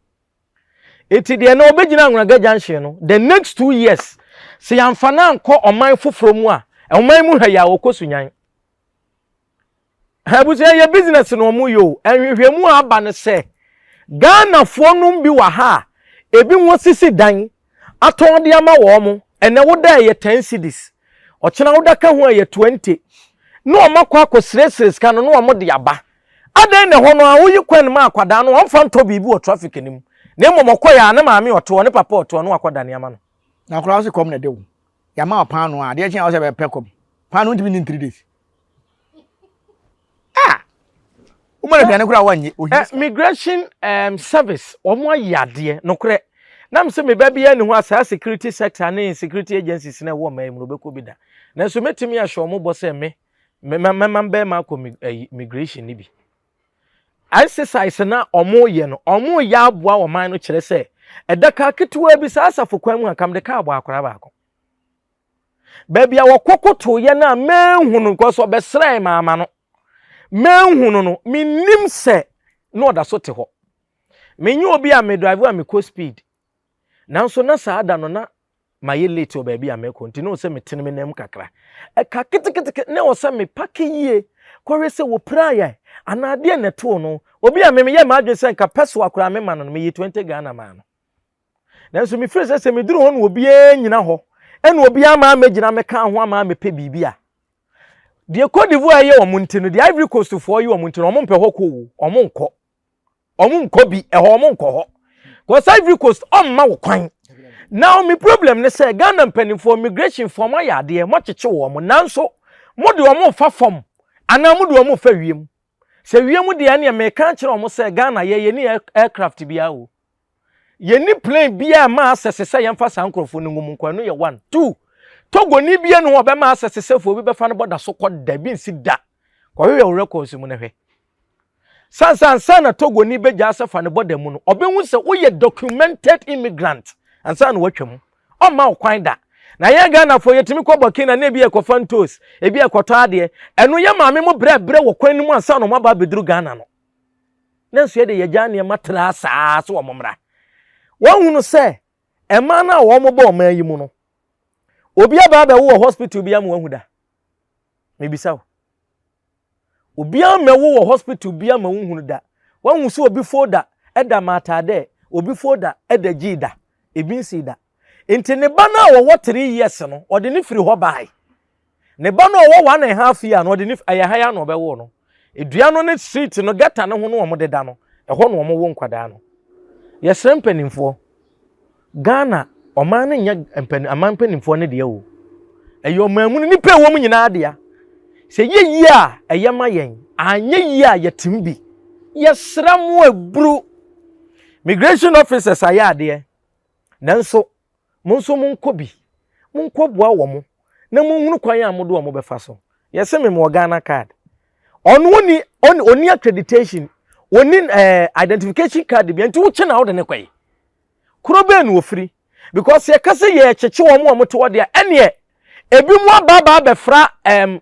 Eti deɛ na ɔbɛgyina Anloga Junction no, the next 2 years, sɛ yɛamfa no ankɔ ɔman foforɔ mu a, ɔman mu ha yi a wɔkɔ Sunyani. Abusua, yɛ business na ɔmo yɛ o. Nhwehwɛmu a aba no sɛ Ghanafoɔ nom bi wɔ ha a ebi wɔn sisi dan atɔn de ama wɔn mo. Ɛnɛ woda ɛyɛ 10 cedis, ɔkyena woda ka ho ɛyɛ 20, na wɔn akɔ akɔ siresire sika no na wɔn de aba. Adan na ɛhɔ no a woyi kwan mu akwadaa no, wɔn fa ntɔ biribi wɔ traffic nim, na mmom ɔkɔ yɛ a ne maame ɔte hɔ, ne papa ɔte hɔ, na wakɔ da nneɛma no. Na akwadaa sɛ kɔm na ɛde wo, yàmà wɔ paano a adeɛ kyɛn a wɔsɛ bɛpɛ kɔm paano ntumi ni 3 days ah, wọ́n mọ̀ aduane koraa wɔnyɛ ohia. Migration service, wɔn ayɛ adeɛ nokorɛ. Nam sɛ meba biara ne ho a saa security sector ne security agencies na ɛwɔ ɔman yi mu no obɛkɔ bi da, nanso mɛtumi ahyɛ wɔn bɔ sɛ me mɛma bɛrima akɔ migration ni bi. Exercise na wɔn yɛ no, wɔn yɛ aboa ɔman no. Kyerɛ sɛ ɛda kaa ketewa bi saa asafo kwan mu a kam de kaa bɔ akwaraa baako baabi a wɔkɔ kotoyɛ no a mɛnhu no nkɔ so ɔbɛsrɛ maama no mɛnhu no, menim sɛ na ɔda so te hɔ. Menye obi a me drive a mekɔ speed, nanso na saa da no na mayɛ late wɔ baabi a mekɔ, nti na wɔ sɛ metene me nam kakra ɛka ketekete na wɔ sɛ me park yie kɔhwɛ sɛ wɔpira yɛ anaa adeɛ na ɛtoo no. Obi a memeyɛ m'adwene sɛ nka pɛ so akora me ma no, meyɛ 20 Ghana maa no, nanso mefiri sɛ meduru hɔ no, obiara nyina hɔ ɛna obiara maa mɛgyina mɛka ho ama mepɛ biribi a deɛ Cote d'Ivoire yɛ wɔn nti no, deɛ Ivory Coast foɔ yɛ wɔn nti no, wɔn mpɛ hɔ kɔ o. Wɔn nkɔ bi ɛhɔ, wɔn nkɔ hɔ kɔsɛ Ivory Coast ɔmma wo kwan. Now mi problem ne sɛ Ghana mpanimfoɔ, migration foɔ, mo ayɛ adeɛ, mo akyekye wɔn, nanso mo de wɔn fa fam anaa mo de wɔn fa wiem? Sɛ wiem deɛ, ɛneɛ meka kyerɛ wɔn sɛ Ghana yɛ yɛ ni aircraft biara o, yɛni plane biara ma asɛse sɛ yɛmfa saa nkurɔfoɔ no ngum nkɔ. Ɛno yɛ one. Two, Togoni bia no hɔ ɔbɛma asɛse sɛ fo obi bɛfa no bɔda so kɔ da bi nsi da. Kɔhwehwɛ wo records mu na hwɛ sansansa na Togoni bɛgya asɛ fa ne bɔda mu no, ɔbɛhu sɛ woyɛ documented immigrant ansa na watwa mu. Ɔmma wo kwan da. Na yɛn Ghanafoɔ yɛtumi kɔ Burkina na ebi yɛkɔfa ntos, ebi yɛkɔtɔ adeɛ. Ɛno yɛ maame mo brɛbrɛ wɔ kwan no mu ansa na ɔmo aba abɛduru Ghana no. Na nso yɛde yɛgya nneɛma tra saa so wɔn mmra. Wɔn hunu sɛ mmaa no a wɔn bɔ ɔman yi mu no, obi aba abɛwo wɔ hospital bi ama wɔn ahu da. Mebisa wo, obiara mmɛwo wɔ hospital bi ama wɔn hunu da? Wɔn hu sɛ obi folder ɛda maataadɛ, obi folder ɛda gyii da, ebi nsi da. Nti ne ba no a wɔwɔ 3 years no, ɔde ne firi hɔ baae. Ne ba no a ɔwɔ 1.5 year no, ɔde ne ɛyɛ ha ya na ɔbɛwo no. Edua no ne street no gutter ne ho no wɔn deda no ɛhɔ na wɔn wo nkwadaa no. Yɛsrɛ mpanimfoɔ, Ghana ɔman no nyɛ mpanin aman mpanimfoɔ no deɛ o, ɛyɛ ɔman mu no nipa ɛwɔ mu nyinaa dea. Sɛ yɛ yie a, ɛyɛ ma yɛn; anyɛ yie a, yɛtem bi. Yɛsrɛ mo, eburu migration officers ayɛ adeɛ, nanso mo nso monkɔ bi, monkɔ boa wɔn na monhunu kwan a mode wɔn bɛfa so. Yɛsɛ me wɔ Ghana card, ɔno oni oni accreditation, oni identification card bi, nti wokye na wode ne kɔyi kuro bɛn na ofiri? Because yɛka sɛ yɛkyekye wɔn a wɔte hɔ deɛ, ɛneɛ ebi mu aba aba abɛfra yɛn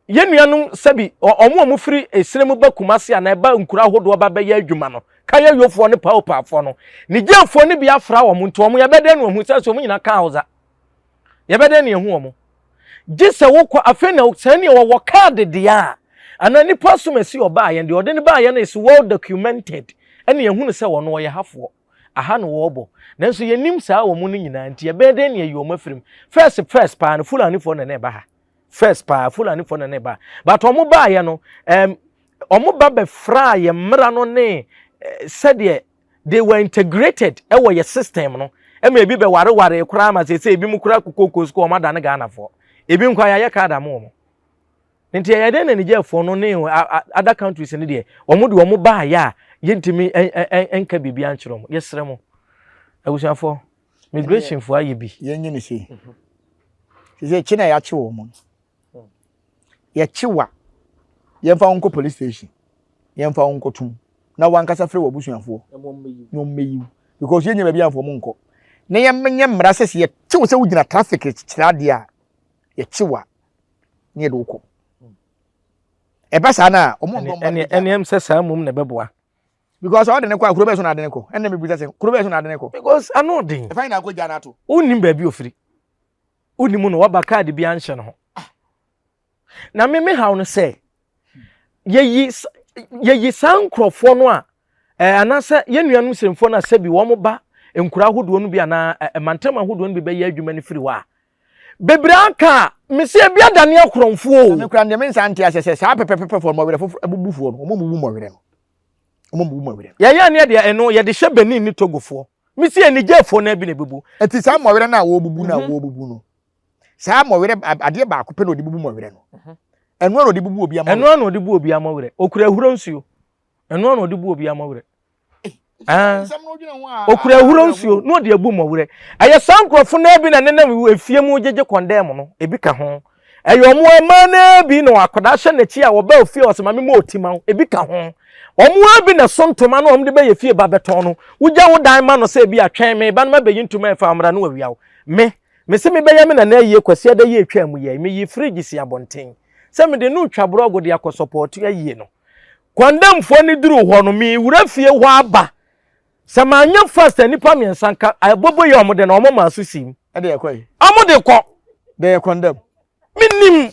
nuanom sɛbi wɔn a wɔfiri esire mu ba Kumase anaa ɛba nkura ahodoɔ ba bɛyɛ adwuma no, kaya yofoɔ ne paopaafoɔ no, Nigyefoɔ no bi afra wɔn, nti wɔn yɛbɛdɛn na wɔn sɛ wɔn nyinaa ka Hausa? Yɛbɛdɛn na yɛhu wɔn? Gye sɛ wokɔ afei na sɛ neɛ wɔwɔ kaade deɛ a, anaa nipa som esi ɔbaa yɛn deɛ ɔde ne baa yɛn no is well documented, ɛna yɛhu no sɛ wɔn wɔyɛ hafoɔ aha na wɔrebɔ. Nanso yɛnim saa wɔn no nyinaa, nti yɛbɛyɛ dɛn na yɛyi wɔn afiri mu? First first paa no, Fulanifoɔ na na ɛba ha first paa. Fulanifoɔ na na ɛba ha, but wɔn baayɛ no, wɔn ba bɛfra yɛn mmara no ne sɛdeɛ they were integrated ɛwɔ yɛ system no, ɛma ebi bɛ wareware koraa ma sɛ ebi mu koraa kokoko sukuu, wɔn adane Ghanafoɔ. Ebi nkwa yɛayɛ card ama wɔn. Nti ɛyɛ dɛn na Nigerfoɔ no ne other countries no deɛ wɔn de wɔn baayɛ a yɛntumi nka biribi ankyerɛ wɔn. Yɛsrɛ mo abusuafoɔ migrationfoɔ ayɛ bi. Yɛnyɛ ne sei. Sɛ kyi na yɛakye wɔn no. Yɛkye wa yɛmfa wɔn nkɔ police station yɛmfa wɔn nkɔtum na wankasa frɛ w'abusuafoɔ na wɔn mmɛyi wo because yɛnyɛ baabi amfa wɔn nkɔ na yɛnyɛ mmara sɛ sɛ yɛkye wo sɛ wogyina traffic kyerɛ adeɛ a yɛkye wa ne yɛde wo kɔ ɛba saa no a wɔn mbɔ ɛne ɛne ɛm sɛ saa mmom na ɛbɛboa because ɔde ne kɔ a kuro bɛyɛ so na ade ne kɔ ɛnna mi bisa sɛ kuro bɛyɛ so na ade ne kɔ because ano den ɛfa nyina akɔ gya n'ato wonnim baabi ofiri wonnim no waba kaadi bi anhyɛ ne ho na me me haw no sɛ yɛyi yɛyi saa nkurɔfoɔ no a ɛɛ anaasɛ yɛn nuanom sɛmfoɔ no a sɛbi wɔn ba nkura ahodoɔ no bi anaa ɛɛ mantam ahodoɔ no bi bɛyɛ adwuma no firi hɔ a bebree aka a mesi ebi adane akorɔmfoɔ o. Na me kura deɛ me nsa nte aseɛ sɛ saa pɛpɛpɛpɛfoɔ no mɔwerɛ foforɔ abubufoɔ no wɔn bubu mɔwerɛ no wɔn bubu mɔwerɛ no. Yɛyɛ aneɛ deɛ ɛno yɛde hyɛ Benin ne Togofoɔ mesi Nigerfoɔ no bi na ebubu. Eti saa mɔwerɛ no a wɔbubu no a wɔbubu no saa mɔwerɛ adeɛ baako pɛ na ɔde bubu mɔwerɛ no ɛno na ɔde bubu obi ama ɛno na ɔde bu obi ama werɛ okura ahuro nsuo ɛno na ɔde bu obi ama werɛ okura ahuro nsuo na ɔde abu mɔwerɛ ɛyɛ saa nkurɔfo no bi na nenam efie mu gyegye kɔndɛm no ebi ka ho ɛyɛ ɔmo ɛmaa no bi na akwadaa hyɛ n'akyi a wɔba ofie ɔsɛ maame mu ɔti ma ebi ka ho wɔn bi na so ntoma no wɔn de bɛyɛ fie ba bɛtɔn no wogya wo dan ma no sɛ ebi atwɛn me ba no ma bɛyi ntoma ɛfa ɔmra no awia wo me Mese mebɛyɛ me nana ayie Kwasiada yi a ɛtwaa mu yi, meyii fridge sii abɔnten sɛ mede no retwa borɔgo de akɔ sɔpɔɔto ayie no. Kwandamfoɔ no duruu hɔ no, merewura fie hɔ aba. Sɛ manyɛ fast a nnipa mmiɛnsa nka abobo yi a wɔde no, wɔn maa so sii mu. Ɛde ɛkɔ yi. Wɔn de kɔ. Bɛyɛ kɔndam. Menim.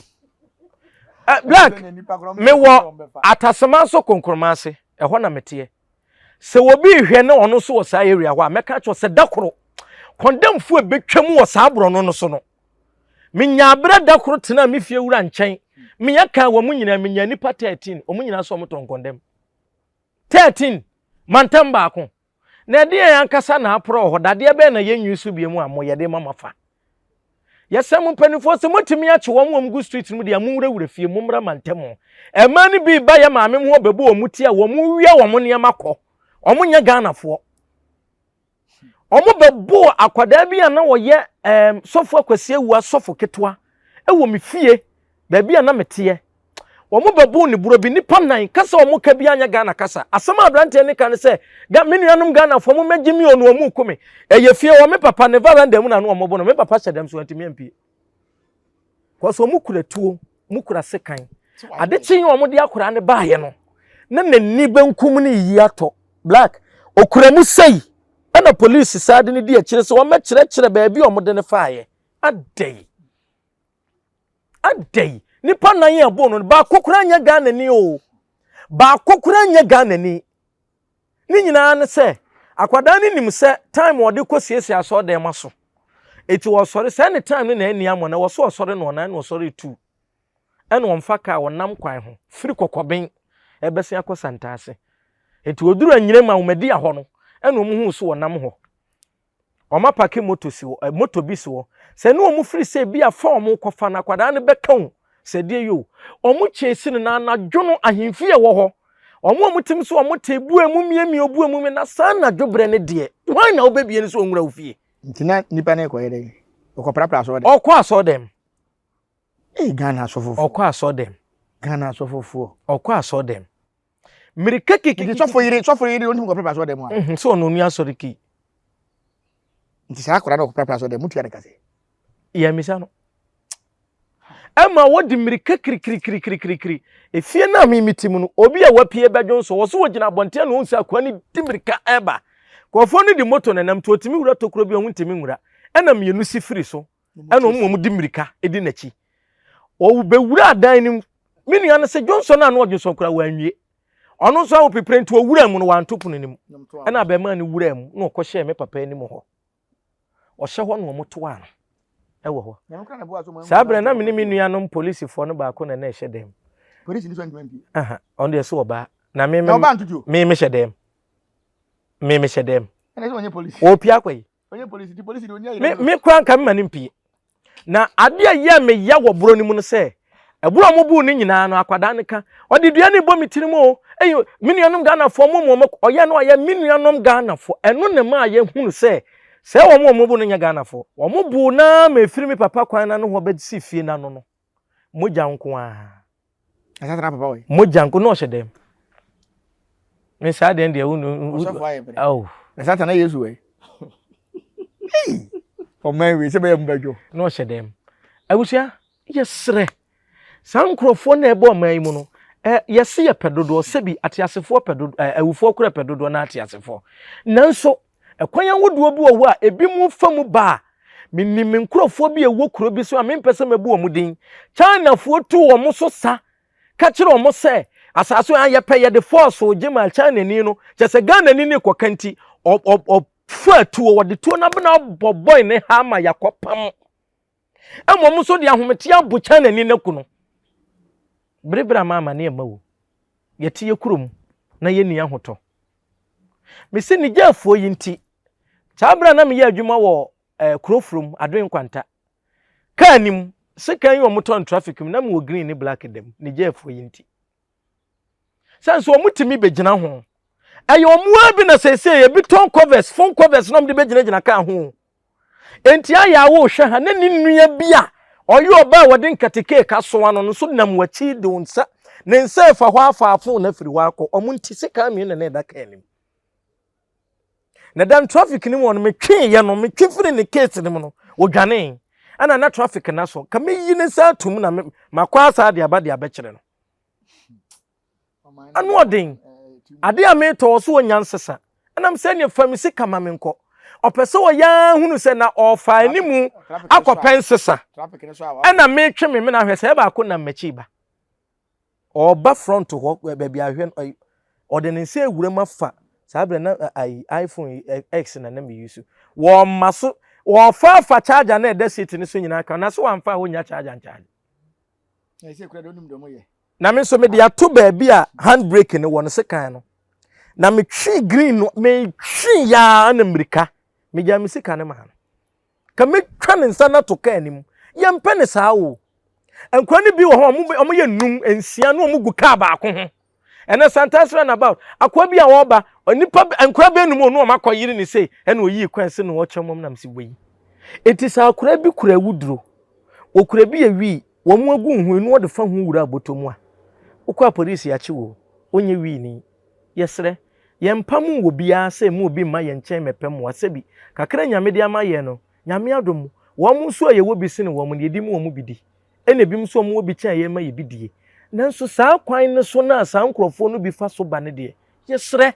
Uh, Black, mewɔ Atasema so Konkroma ase, ɛhɔ na meteɛ. Sɛ obi rehwɛ na ɔno nso wɔ saa area hɔ a, mɛka kyerɛ sɛ da koro kɔndɛmfo a ebetwam wɔ saa borɔno no so no, menya abere da koro tenaa me fie wura nkyɛn. Meyɛ kan wɔn nyinaa, menya nnipa 13, wɔn nyinaa nso wɔtɔn kɔndɛm. 13, mantam baako. Na ɛdeɛn ankasa na aporɔ wɔ hɔ? Dadeɛ bɛn na yɛnyi so bio mu a mo yɛde ma mafa? Yɛsɛ mo mpanimfoɔ sɛ motumi akye wɔn wɔn gu street no mu deɛ monwurawura fie mommra mantam. Ɛmaa no bi ba yɛ maame ho bɛbɔ wɔn ti a wɔn wia wɔn nneɛma kɔ. Wɔn nyɛ Ghanafoɔ. Wɔn bɛbɔ akwadaa bi a na wɔyɛ ɛɛm sɔfo akwasi awua sɔfo ketewa ɛwɔ me fie baabi a na meteɛ. Wɔbɛboo ne borɔ bi, nnipa nan, kasa a wɔka biara nyɛ Ghana kasa. Asɛm a aberanteɛ no ka ne sɛ, Ga, me nuanom Ghanafoɔ, mommɛgye me o, na wɔreku me. Ɛyɛ fie hɔ, me papa, ne veranda mu na na wɔbɔ no. Me papa hyɛ dɛm so wantumi ampue. Kɔsɛ wɔn kura tuo, wɔn kura sekan. Ade kye yi wɔn de akwadaa no baeɛ no, na n'ani benkum no yiyi atɔ. Black, okura mu sei, ɛna polisi saa de no di akyire sɛ wɔmmɛkyerɛkyerɛ baabi a wɔde no faeɛ. Adɛn? Adɛn? Nipa nan a ɛbɔɔ no no, baako koraa nyɛ Ghanani o. Baako koraa nyɛ Ghanani. Ne nyinaa ne sɛ, akwadaa no nim sɛ time ɔde kɔ siesie asɔredan mu aso. Eti ɔsɔre, sɛ ne time no na ɛnni amɔ na ɛwɔ so ɔsɔre no ɔnan na ɔsɔre tu. Ɛna ɔmfa kaa ɔnam kwan ho firi kɔkɔben ɛbɛsen akɔ Santase. Eti ɔduru anyinam ahomadia hɔ no, ɛna wɔn huu so ɔnam hɔ. Wɔn apake moto si hɔ, moto bi si hɔ. Sɛ ne wɔn firi sɛ bi afa wɔn kɔfa no akwadaa no bɛka o, sɛ deɛ yɛ o. Wɔn kyɛsi no na anadwo no ahemfie ɛwɔ hɔ. Wɔn a wɔn tim so wɔn te bue mu miamia obue mu na saa anadwo berɛ no deɛ, hwan na wobɛbie no sɛ ɔnwura wo fie? Nti na nipa no rekɔyɛ dɛn? Ɔkɔprapra asɔɔdɛm. Ɔkɔ asɔɔdɛm. Ee Ghana asɔfofoɔ. Ɔkɔ asɔɔdɛm. Ghana asɔfofoɔ. Ɔkɔ asɔɔdɛm. Mmirika kikikiki. Nti sɔfo yere sɔfo yere ontumi kɔprapra asɔɔdɛm a. Mhm, sɛ ɔno ɔni asɔre kii. Nti saa akwadaa no ɔkɔprapra asɔɔdɛm mutua ne ka sɛ. Yɛmmisa no. Ɛma wɔde mmirika kirikirikirikirikiri. Efie no a me mete mu no, obi a wapue bɛdwo nso, wɔ so wɔgyina abɔnten na wɔn sɛ akoa no di mmirika ɛba. Nkurɔfoɔ no de moto na ɛnam nti ɔtumi wura tokuro bi a ɔntumi nwura. Ɛna mmienu si firi so. Ɛna wɔn wɔn di mmirika di n'akyi. Wɔbɛwura dan no mu. Me nua no sɛ Johnson a na ɔdwonsɔn koraa wanwie. Ɔno nso ahopepere nti ɔwura mu no wanto pono no mu. Ɛna abarimaa no wuraa mu na ɔkɔhyɛɛ me papa anim hɔ. Ɔhyɛ hɔ na wɔtoaa no ɛwɔ hɔ. Saa berɛ na me ne me nuanom polisifoɔ no baako na na ɛhyɛ dɛm. Polisi ni sɔ ntoma mpie. Ɔno deɛ so ɔbaa. Na me me me hyɛ dɛm. Me me hyɛ dɛm. Ɛna sɛ ɔnyɛ polisi. Ɔpia akɔ yi. Ɔnyɛ polisi ti polisi de ɔnyɛ Me me kura nka me ma ne mpie. Na adeɛ a ɛyɛɛ me ya wɔ borɔ no mu no sɛ, ɛborɔ a wɔbuu no nyinaa no, akwadaa no ka, ɔde dua no rebɔ me tirim o, eyi, me nuanom Ghanafoɔ mo mu wɔn, ɔyɛ no ɔyɛ me nuanom Ghanafoɔ. Ɛno na ɛmaa yɛhunu sɛ, sɛ wɔn a wɔbu no nyɛ Ghanafoɔ. Wɔbuu no ara ma ɛfiri me papa kwan no ano hɔ bɛsi fie no ano no, mogya nko ara. Na satan papa wɔ yi. Mogya nko na ɔhyɛ dɛm. Me saa deɛ deɛ wo no. Ɔsɔfo ayɛ bere. Oh. Na satan na Yesu wɔ yi. Hey. Ɔman wei sɛ bɛyɛ mbɛdwo. Na ɔhyɛ dɛm. Abusua yɛsrɛ saa nkurɔfoɔ na ɛbɔ ɔman yi mu no ɛ yɛse yɛpɛ dodoɔ sɛbi ateasefoɔ pɛ dodoɔ ɛ awufoɔ korɛ pɛ dodoɔ na ateasefoɔ nanso Ɛkwan ahodoɔ bi wɔ hɔ a ebinom fa mu ba a, menim me nkurɔfoɔ bi a ɛwɔ kuro bi so a mempɛ sɛ mɛbu wɔn din. Chinafoɔ tu wɔn so sa ka kyerɛ wɔn sɛ asase a yɛpɛ yɛde force gye ma Chinani no, kyɛ sɛ Ghanani no rekɔka nti, ɔfa tuo, wɔde tuo no abena abɔ bɔe ne ha ama yɛakɔpam. Mmom nso de ahometeɛ abo Chinani no aku no. Berebere ama amane amma o. Yɛte yɛ kurom na yɛnni ahotɔ. Mese Nigerfoɔ yi nti, saa berɛ a na meyɛ adwuma wɔ eh, kuro furom, Adoe Nkwanta, kaa nim, sekan yi wɔn tɔn traffic mu, na mewɔ green ne black dam, Nigerfoɔ yi nti. Sɛ nso wɔn tumi bɛgyina ho. Ɛyɛ wɔn ara bi na seesei ebi tɔn covers, phone covers na wɔn de bɛgyinagyina kaa ho. Enti ayɛ a wohwɛ ha na ne nua bi a ɔyɛ ɔbaa a wɔde nkate keeki asoa no no nso nam w'akyi de wo nsa ne nsa refa hɔ afa afon no afiri hɔ akɔ. Wɔn nti sekan mmienu na na ɛda kaa anim. Na dan traffic no mu no metweeɛ no metwe firi ne case no mu no wɔdwanee. Ɛna na traffic no aso ka meyi ne nsa atum na makɔ asa de aba de abɛkyerɛ no. Ano ɔden. Ade a metɔ wɔ so ɔnya nsesa. Ɛnam sɛ neɛ fa me sika ma me nkɔ. Ɔpɛ sɛ ɔyɛ ara hunu sɛ na ɔrefa animu akɔpɛ nsesa. Ɛna metwe me mena ahwɛ sɛ ɛbaako nam m'akyi ba. Ɔreba front hɔ baabi ahwɛ no ɔde ne nsa ewura mu afa saa berɛ na ayi iPhone X na na me use. Wɔma so wɔfa afa charger na ɛda seat no so nyinaa ka na so wamfa a ɔnnya charger nkyarge. Na me nso mede ato baabi a hand brake no wɔ no sekan no. Na metwe green no, metwe yaa na mmirika. Megyaa me sika no maa no. Ka metwa ne nsa no ato kaa no mu. Yɛmpɛ ne saa o. Nkwa no bi wɔ hɔ a wɔyɛ nnum, nsia na wɔgu kaa baako ho. Ɛnɛ Santaase runabout, akoa bi a ɔreba, nipa nkora bɛn num ɔno ɔma akɔ yere ne sei, ɛna oyii kwan se na ɔkyɛ mɔm nam se wei. Eti sɛ akora bi kura awuduro, okura bi ewi, wɔn agu ho enu ɔde fa ho wura abɔtɔ mu a, wokɔ a polisi akye wo, wonyɛ wii ni. Yɛsrɛ, yɛn mpa mu wɔ biara sɛ emu obi mma yɛn nkyɛn mɛpɛ mmoa, sɛbi, kakra Nyame de ama yɛn no, Nyame adom, wɔn nso a yɛwɔ bi sene wɔn no, yɛdi mu wɔn bi di. Ɛna ebinom nso a wɔwɔ bi kyɛn yɛn ma yɛ bi die. Nanso saa kwan no so no a saa nkurɔfoɔ no bi fa so ba no deɛ, yɛsrɛ,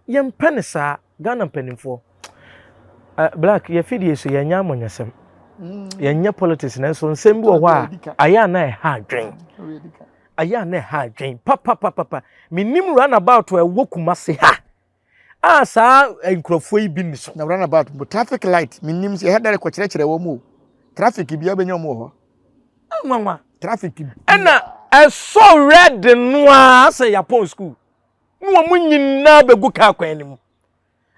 yɛmpɛ no saa. Ghana mpanimfoɔ, uh, Black, yɛ fidie so yɛnyɛ amonyɛsɛm. Mm. Yɛnyɛ politics nanso nsɛm bi wɔ hɔ a ayɛ a na ɛha adwen. Ayɛ a na ɛha adwen papapapapa. Menim runabout a ɛwɔ Kumase ha. a saa nkurɔfoɔ yi bi nni so. Na runabout mpo traffic light menim sɛ ɛha dare kɔkyerɛkyerɛ wɔn o traffic bia wobɛnya wɔn wɔ hɔ. Nwanwa. Traffic bi. Ɛna ɛsɔ red no ara sɛ yɛapɔn school na wɔn nyinaa bɛgu kaa kwan no mu.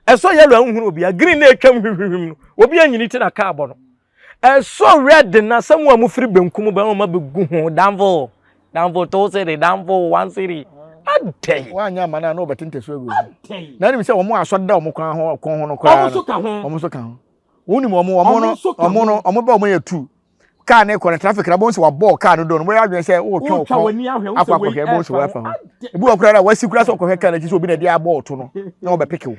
Ɛsɔ yellow a nhunu obiara green na atwam hwihwihwim no obi anyini ti na kaa bɔ no. Ɛsɔ red na sɛ mo a mofiri benkum ba wɔn abɛgu ho danfo danfo two cedi danfo one cedi adɛn. Wanyɛ ama no a na wɔbɛte ntasuo agu ho. Na nim sɛ wɔn asɔ da wɔn kwan ho kɔn ho no koraa no. Wɔn nso ka ho. Wɔn nso ka ho. Wɔn nim wɔn wɔn no wɔn no wɔn bɛ wɔn yɛ tu. Kaa ne kɔ no traffic na bɔn sɛ wabɔ kaa no do no wɔyɛ adwene sɛ wɔretwa wɔn kɔn akɔ akɔhwɛ bɔn sɛ wɔafa ho. Ebi wɔ koraa na wɔasi koraa sɛ ɔkɔhwɛ kaa n'akyi sɛ obi na ɛde abɔ ɔto no na wɔbɛpeke wo.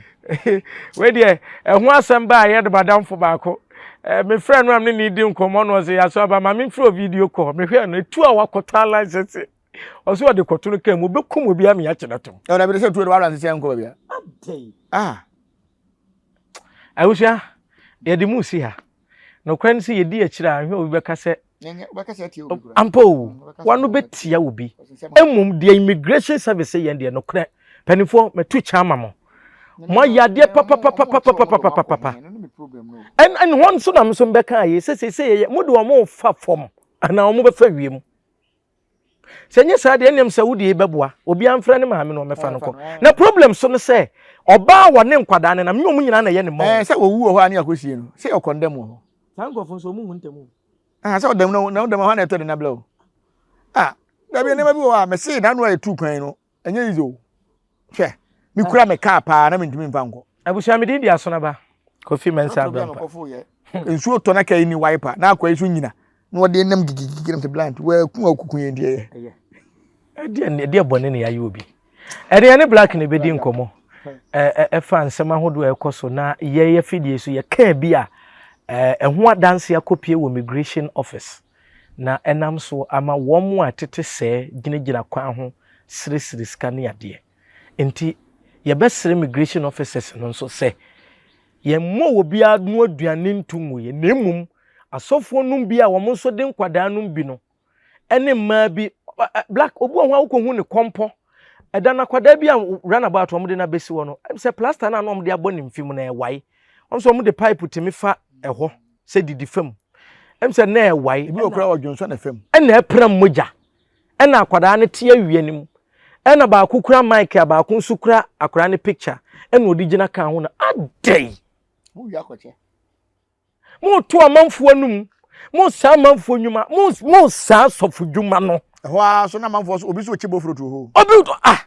Wei deɛ ɛho asɛm baa yɛ de madamfo baako. Eh, mefrɛ no a me ne di nkɔmmɔ no ɔsɛ yɛaso aba ma memfrɛ o video call. Mehwɛ no etu a wakɔtɔ license. Ɔsɛ ɔde kɔto no kaa mu obɛkum obi ama yɛakye no atom. Ɛwɔ dabi sɛ tuo de wara nsesɛ nkɔ baabi a. Ah. Abusua, yɛde mu si ha. Nokorɛ ne sɛ yɛdi akyire a, nhwɛ obi bɛka sɛ ampa o, wano bɛtia obi. Mmom deɛ immigration service yɛn deɛ nokorɛ, mpanimfoɔ matu kyɛ ama mo. Moayɛ adeɛ papapapapapapapapa. Ɛn hɔ nso na nso mbɛka ayɛ sɛ sɛ yɛyɛ mo de wɔn fa fam anaa wɔn bɛfa wiem. Sɛ nyɛ saa deɛ ɛnneɛm sɛ wo deɛ bɛboa obiara mfrɛ ne maame na ɔmɛfa no kɔ. Na problem so no sɛ ɔbaa wɔ ne nkwadaa no nam nyɛ wɔn nyinaa na ɛyɛ ne mma. Ɛɛ sɛ wɔwu wɔ hɔ a ne akɔsie no sɛ yɛ ɔkɔndɛm wɔ hɔ. Saa nkurɔfoɔ nso wɔn nwu ntɛm o. Ah, sɛ ɔdam na na ɔdam hɔ na ɛtɔ de na blɛ o. Ah, dabi nneɛma bi wɔ hɔ a mɛse n'ano a yɛtu kwan no ɛnyɛ easy o. Hwɛ, mekura me kaa paa na mentumi mfa nkɔ. Abusua me din de Asonaba Kofi Mensah Abrɛmpa. Nsuo tɔ na kaa yi ni wiper na akwa yi so nyina na wɔde nam gigigigi nam sɛ blind wɔaku a wɔkuku yɛn deɛ yɛ. Ɛdeɛ ɛdeɛ bɔne na yɛayɛ obi. Ɛde yɛne Black na ɛbɛdi nkɔmmɔ ɛfa nsɛm ahodoɔ a ɛkɔ so na yɛyɛ afidie so yɛkaa bi a ɛho adanse akɔpie wɔ immigration office na ɛnam so ama wɔn a ɛtete sɛɛ gyinagyina kwan ho sresre sika ne adeɛ. Nti yɛbɛsrɛ immigration officers no nso sɛ yɛmmɔ obiara no aduane nto nguiɛ na mmom asɔfoɔ nom bi a wɔn nso de nkwadaa nom bi no ne mmaa bi black obi wɔ hɔ a wokɔhu ne kɔmpɔ ɛda no akwadaa bi a runabout wɔn de no abɛsi hɔ no sɛ plaster no a na wɔn de abɔ ne mfe mu na ɛwae wɔn nso wɔn de pipe tumi fa ɛhɔ sɛ didi fam ɛm sɛ na ɛwae ebi wɔ kora ɔdwonsɔ na fam ɛna ɛpra mogya ɛna akwadaa no te awia no mu ɛna baako kura mic a baako nso kura akwadaa no picture ɛna ɔde gyina kan ho na adɛn Moreto amanfoɔ anum, moresaa amanfoɔ nnwuma, moresaa asɔfo dwuma no. Ɛhɔ ara so na amanfoɔ so obi so okyi bofuro to hɔ. Obi ah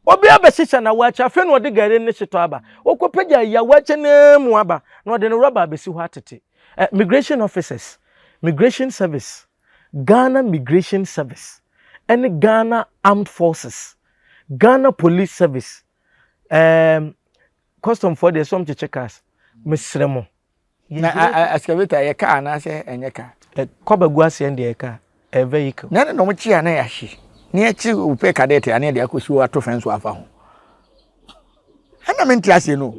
obi abɛhyehyɛ na wakye afei na ɔde gari ne hyetɔ aba. Ɔkɔpagya yi a wakye no mu aba na ɔde ne rɔba abɛsi hɔ atete. Eh, migration officers, migration service, Ghana Migration Service, ɛne Ghana Armed Forces, Ghana Police Service, um, Custom foɔ deɛ sɛ ɔmo cars mesrɛ mo. Na excavator yɛ car anaasɛ ɛnyɛ car. Kɔba gu aseɛ deɛ yɛ car ɛyɛ vehicle. Na ɛna ɔmo kye a na yɛahye na yɛkye opɛ cadet a na yɛde akɔsi hɔ ato fɛn so afa ho. Ɛna mente aseɛ no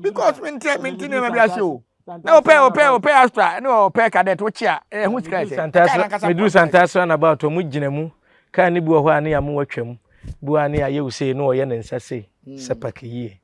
because mente mente nneɛma bi ase o. Na ɔpɛ ɔpɛ ɔpɛ astra ne ɔpɛ cadet wokye a ɛho sika ɛsɛ. Meduru Santase roundabout ɔmo gyina mu car no bi wɔ hɔ a ne yɛ amoa twam bi wɔ a ne yɛayɛ wo sei na ɔyɛ ne nsa sei sɛ paki yie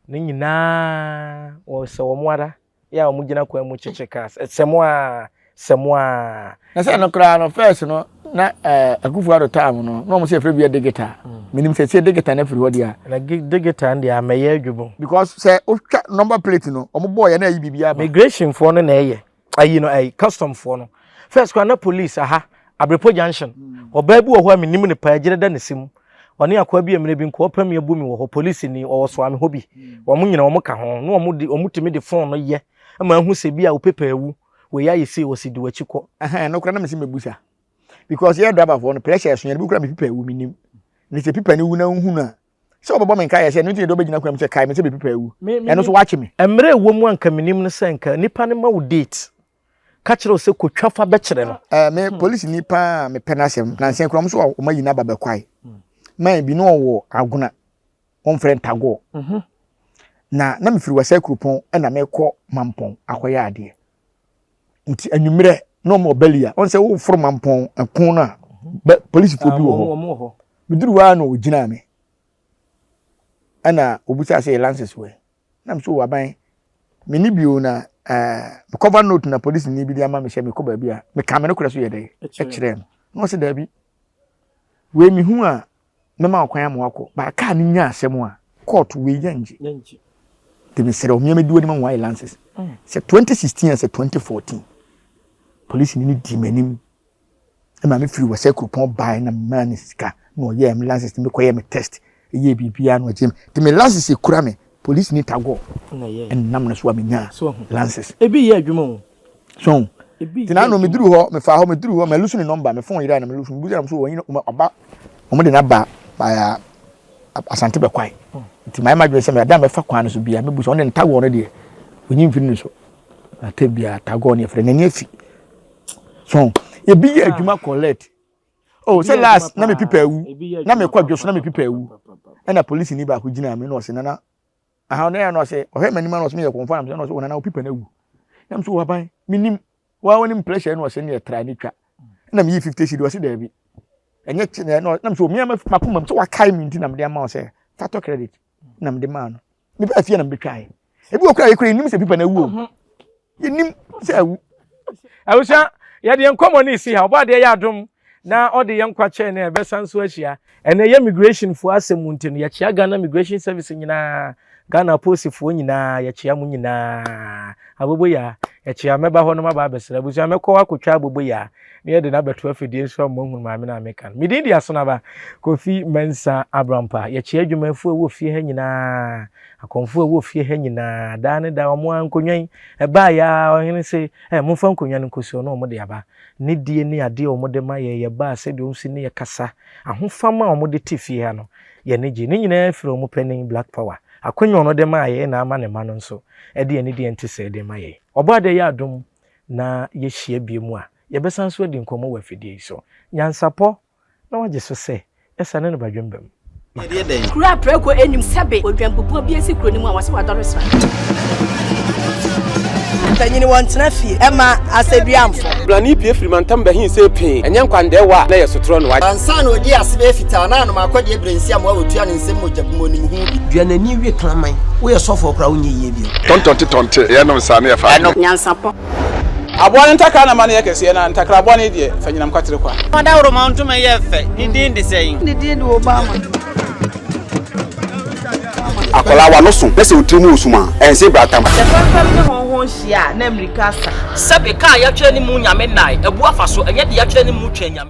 ne nyinaa wɔsɛ wɔn ara yɛ a wɔn gyina kwan mu kyekye cars sɛ mo a sɛ mo a. Na sɛ no koraa no first no na eh, Akufo Addo time no na wɔn sɛ yɛfrɛ bi yɛ digital mm. menim sɛ sɛ digital no afiri hɔ deɛ a. Na digital no deɛ amɛyɛ adwuma. Because sɛ wotwa number plate no wɔn bɔɔ yɛ na ayi biribi aba. Migration foɔ no na ɛyɛ ayi no ayi custom foɔ no first koraa na police aha Abrepo junction ɔbaa bi wɔ hɔ a menim no paa gyina da ne se mu ɔne akoa bi mmerɛ bi nka ɔpɛ me abu me wɔ hɔ police ni ɔwɔ soa me hɔ bi wɔn nyina wɔn ka ho na wɔn de wɔn tumi de phone no yɛ ma ahu sɛ bi a wo paper awu wei ayɛ sei wɔsi di w'akyi kɔ. Ɛhɛn no koraa na mesi mebusa because yɛ driver foɔ no pressure ɛso yɛn bi koraa me paper awu menim ne sɛ paper no wu na wohu no a sɛ wɔbɛbɔ me nkaeɛ sɛ ɛno nti na ɛde wobɛgyina kwan mu sɛ kae me sɛ me pepa awu ɛno so woakye me. Mmerɛ ɛwɔ mu a nka menim no sɛ nka nipa no ma wo date ka kyerɛ wo sɛ kɔtwa fa bɛkyerɛ no. Eh, me polisini paa a mepɛ n'asɛm nansa yi koraa wɔn nso wɔn ayi n'aba bɛkwae man bi na ɔwɔ agona wɔmfrɛ ntagɔɔ mhm. na na mefiri wasa kuropɔn ɛna mekɔ mampɔn akɔyɛ adeɛ nti anwummerɛ na ɔmo ɔbɛli a wɔn sɛ woforo mampɔn ɛko no a polisifoɔ bi wɔ hɔ Meduru hɔ ara na ɔgyinaa me. Ɛna ɔbisaa sɛ lances wɔ Na me so wɔ aban. Menni bio na ɛɛ me cover note na polisini bi de ama me sɛ mekɔ baabi a meka me nokorɛ so yɛ dɛ ɛkyerɛɛ no. Na ɔsɛ daabi. Wei mehu a mɛma wo kwan ama wakɔ. Baa kaa no nya asɛm a court wei yɛngye. Nti mesrɛ wo mmea mɛdi w'anim ama wayɛ lances. Sɛ 2016 a sɛ 2014 polisini no dii m'anim Ɛma me firi Wɔsɛ kuropɔn baeɛ na memaa no sika na ɔyɛɛ me license na mekɔyɛɛ me test ɛyɛɛ biribiara na ɔgyee me nti me license ɛkura me polisi ni tagɔ ɛnam no so a menyaa license. Ebi yɛ adwuma o. So nti na ano meduru hɔ mefaa hɔ meduru hɔ malusu ne nɔmba me phone yera na melusu mebusa so wɔn ɔba wɔn de n'aba asante bɛkwae nti mayɛ m'adwene sɛ mɛda mɛfa kwan no so bia mebusa wɔn de ntagɔ no deɛ onyi mfiri ne so na tɛ bia tagɔ ne yɛfrɛ n'ani afi so ebi yɛ adwuma collect oh sɛ last na me pipa awu na me kɔ adwo so na me pipa awu ɛna polisi ni baako gyina me na ɔsɛ nana aha ɔno yɛ na ɔsɛ ɔhwɛ m'anim na ɔsɛ meyɛ kɔnfɔ na ɔsɛ ɔnana wo pipa na awu na me so wɔ aban menim wa wɔnim pressure na ɔsɛ ne yɛ tra ne twa na me yi 50 cedi ɔsɛ daabi ɛnyɛ kye na na me so me ama makoma mu sɛ wakae me nti na mede ama ɔsɛ fatɔ credit na mede maa no mebaa fie na mebɛtwaeɛ ebi wɔ kora yɛkora yɛnim sɛ pipa no awu o mhm. yɛnim sɛ awu abusua yɛde yɛn nkɔmmɔ no si ha ɔbɔ adeɛ yɛ adom na ɔde yɛn nkwa kyɛn no ɛbɛsan so ahyia ɛnɛ yɛ migration foɔ asɛm mu nti no yɛkyea Ghana migration service nyinaa Ghana apolisifoɔ nyinaa yɛkyea mo nyinaa abobo ya. Ɛkyea mɛba hɔ no maba abɛsra abusua mɛkɔ hɔ akɔtwa aboboyaa na yɛde no abɛto afidie so ama moahunu maame no a meka no. Me din de Asonaba Kofi Mensah Abrampah. Yɛkyea adwumayɛfoɔ a ɛwɔ fie ha nyinaa, akɔmfoɔ a ɛwɔ fie ha nyinaa. Daa ne daa wɔn ara nkonnwa yi, ɛbaeɛ ara ɔhene se, eh, momfa nkonnwa no nkɔsi hɔ na wɔde aba. Nidie ne adeɛ a wɔde ma yɛn, yɛba a sɛdeɛ wɔsi ne yɛ kasa, ahofama a wɔde te fie ha no, yɛn ani gye. Ne nyinaa firi wɔn panin Black Power. Akwanya a ɔno de maa yɛn na ama ne mma no nso de anidie a ɛnte sɛɛ de rema yɛn. Ɔbɔadeɛ yɛ adom na yɛhyia bio mu a, yɛbɛsan nso adi nkɔmmɔ wɔ afidie yi so. Nyansapɔ na wagye so sɛ ɛsane no badwemba mu. Maka. Kuro a prako nnim sɛbe odwanbubuo bi asi kuro no mu a wɔse wadɔre sra. Mpanyin wɔntena fie ɛma asɛduamfo. Brane pue firi mantam bɛhe see pee, ɛnyɛ nkwandɛɛwa a na ɛyɛ sotorɔ no. Ansa na ɔdii ase bɛyɛ fitaa na anom akɔdeɛ berɛ nsi amoa wɔtua ne nsam mogya bum ɔnim ho bi. Dua n'ani we kraman. Woyɛ sɔfoɔ koraa wonyɛ yie bio. Tɔntɔnte tɔnte, yɛnom saa na yɛfa adwene. Nyansapɔ. Aboa no ntakra na ma no yɛ kɛseɛ, na ntakra bɔne deɛ, fa nyinam kwatere kwa. Ɔdawuroma ntoma yɛ fɛ, ne din de sɛn? Ne din de Obama. Akwadaa w'ano so na sɛ wo tiri mu wɔ sum a, ɛnse bratam. Sɛ fɛmfɛm ne hɔnhɔn hyia a, na mmirika asa. Sɛbe, ka a yɛatwerɛ ne mu Nyame nnae, abu afa so, ɛnyɛ deɛ yɛatwerɛ ne mu Twɛn Nyame.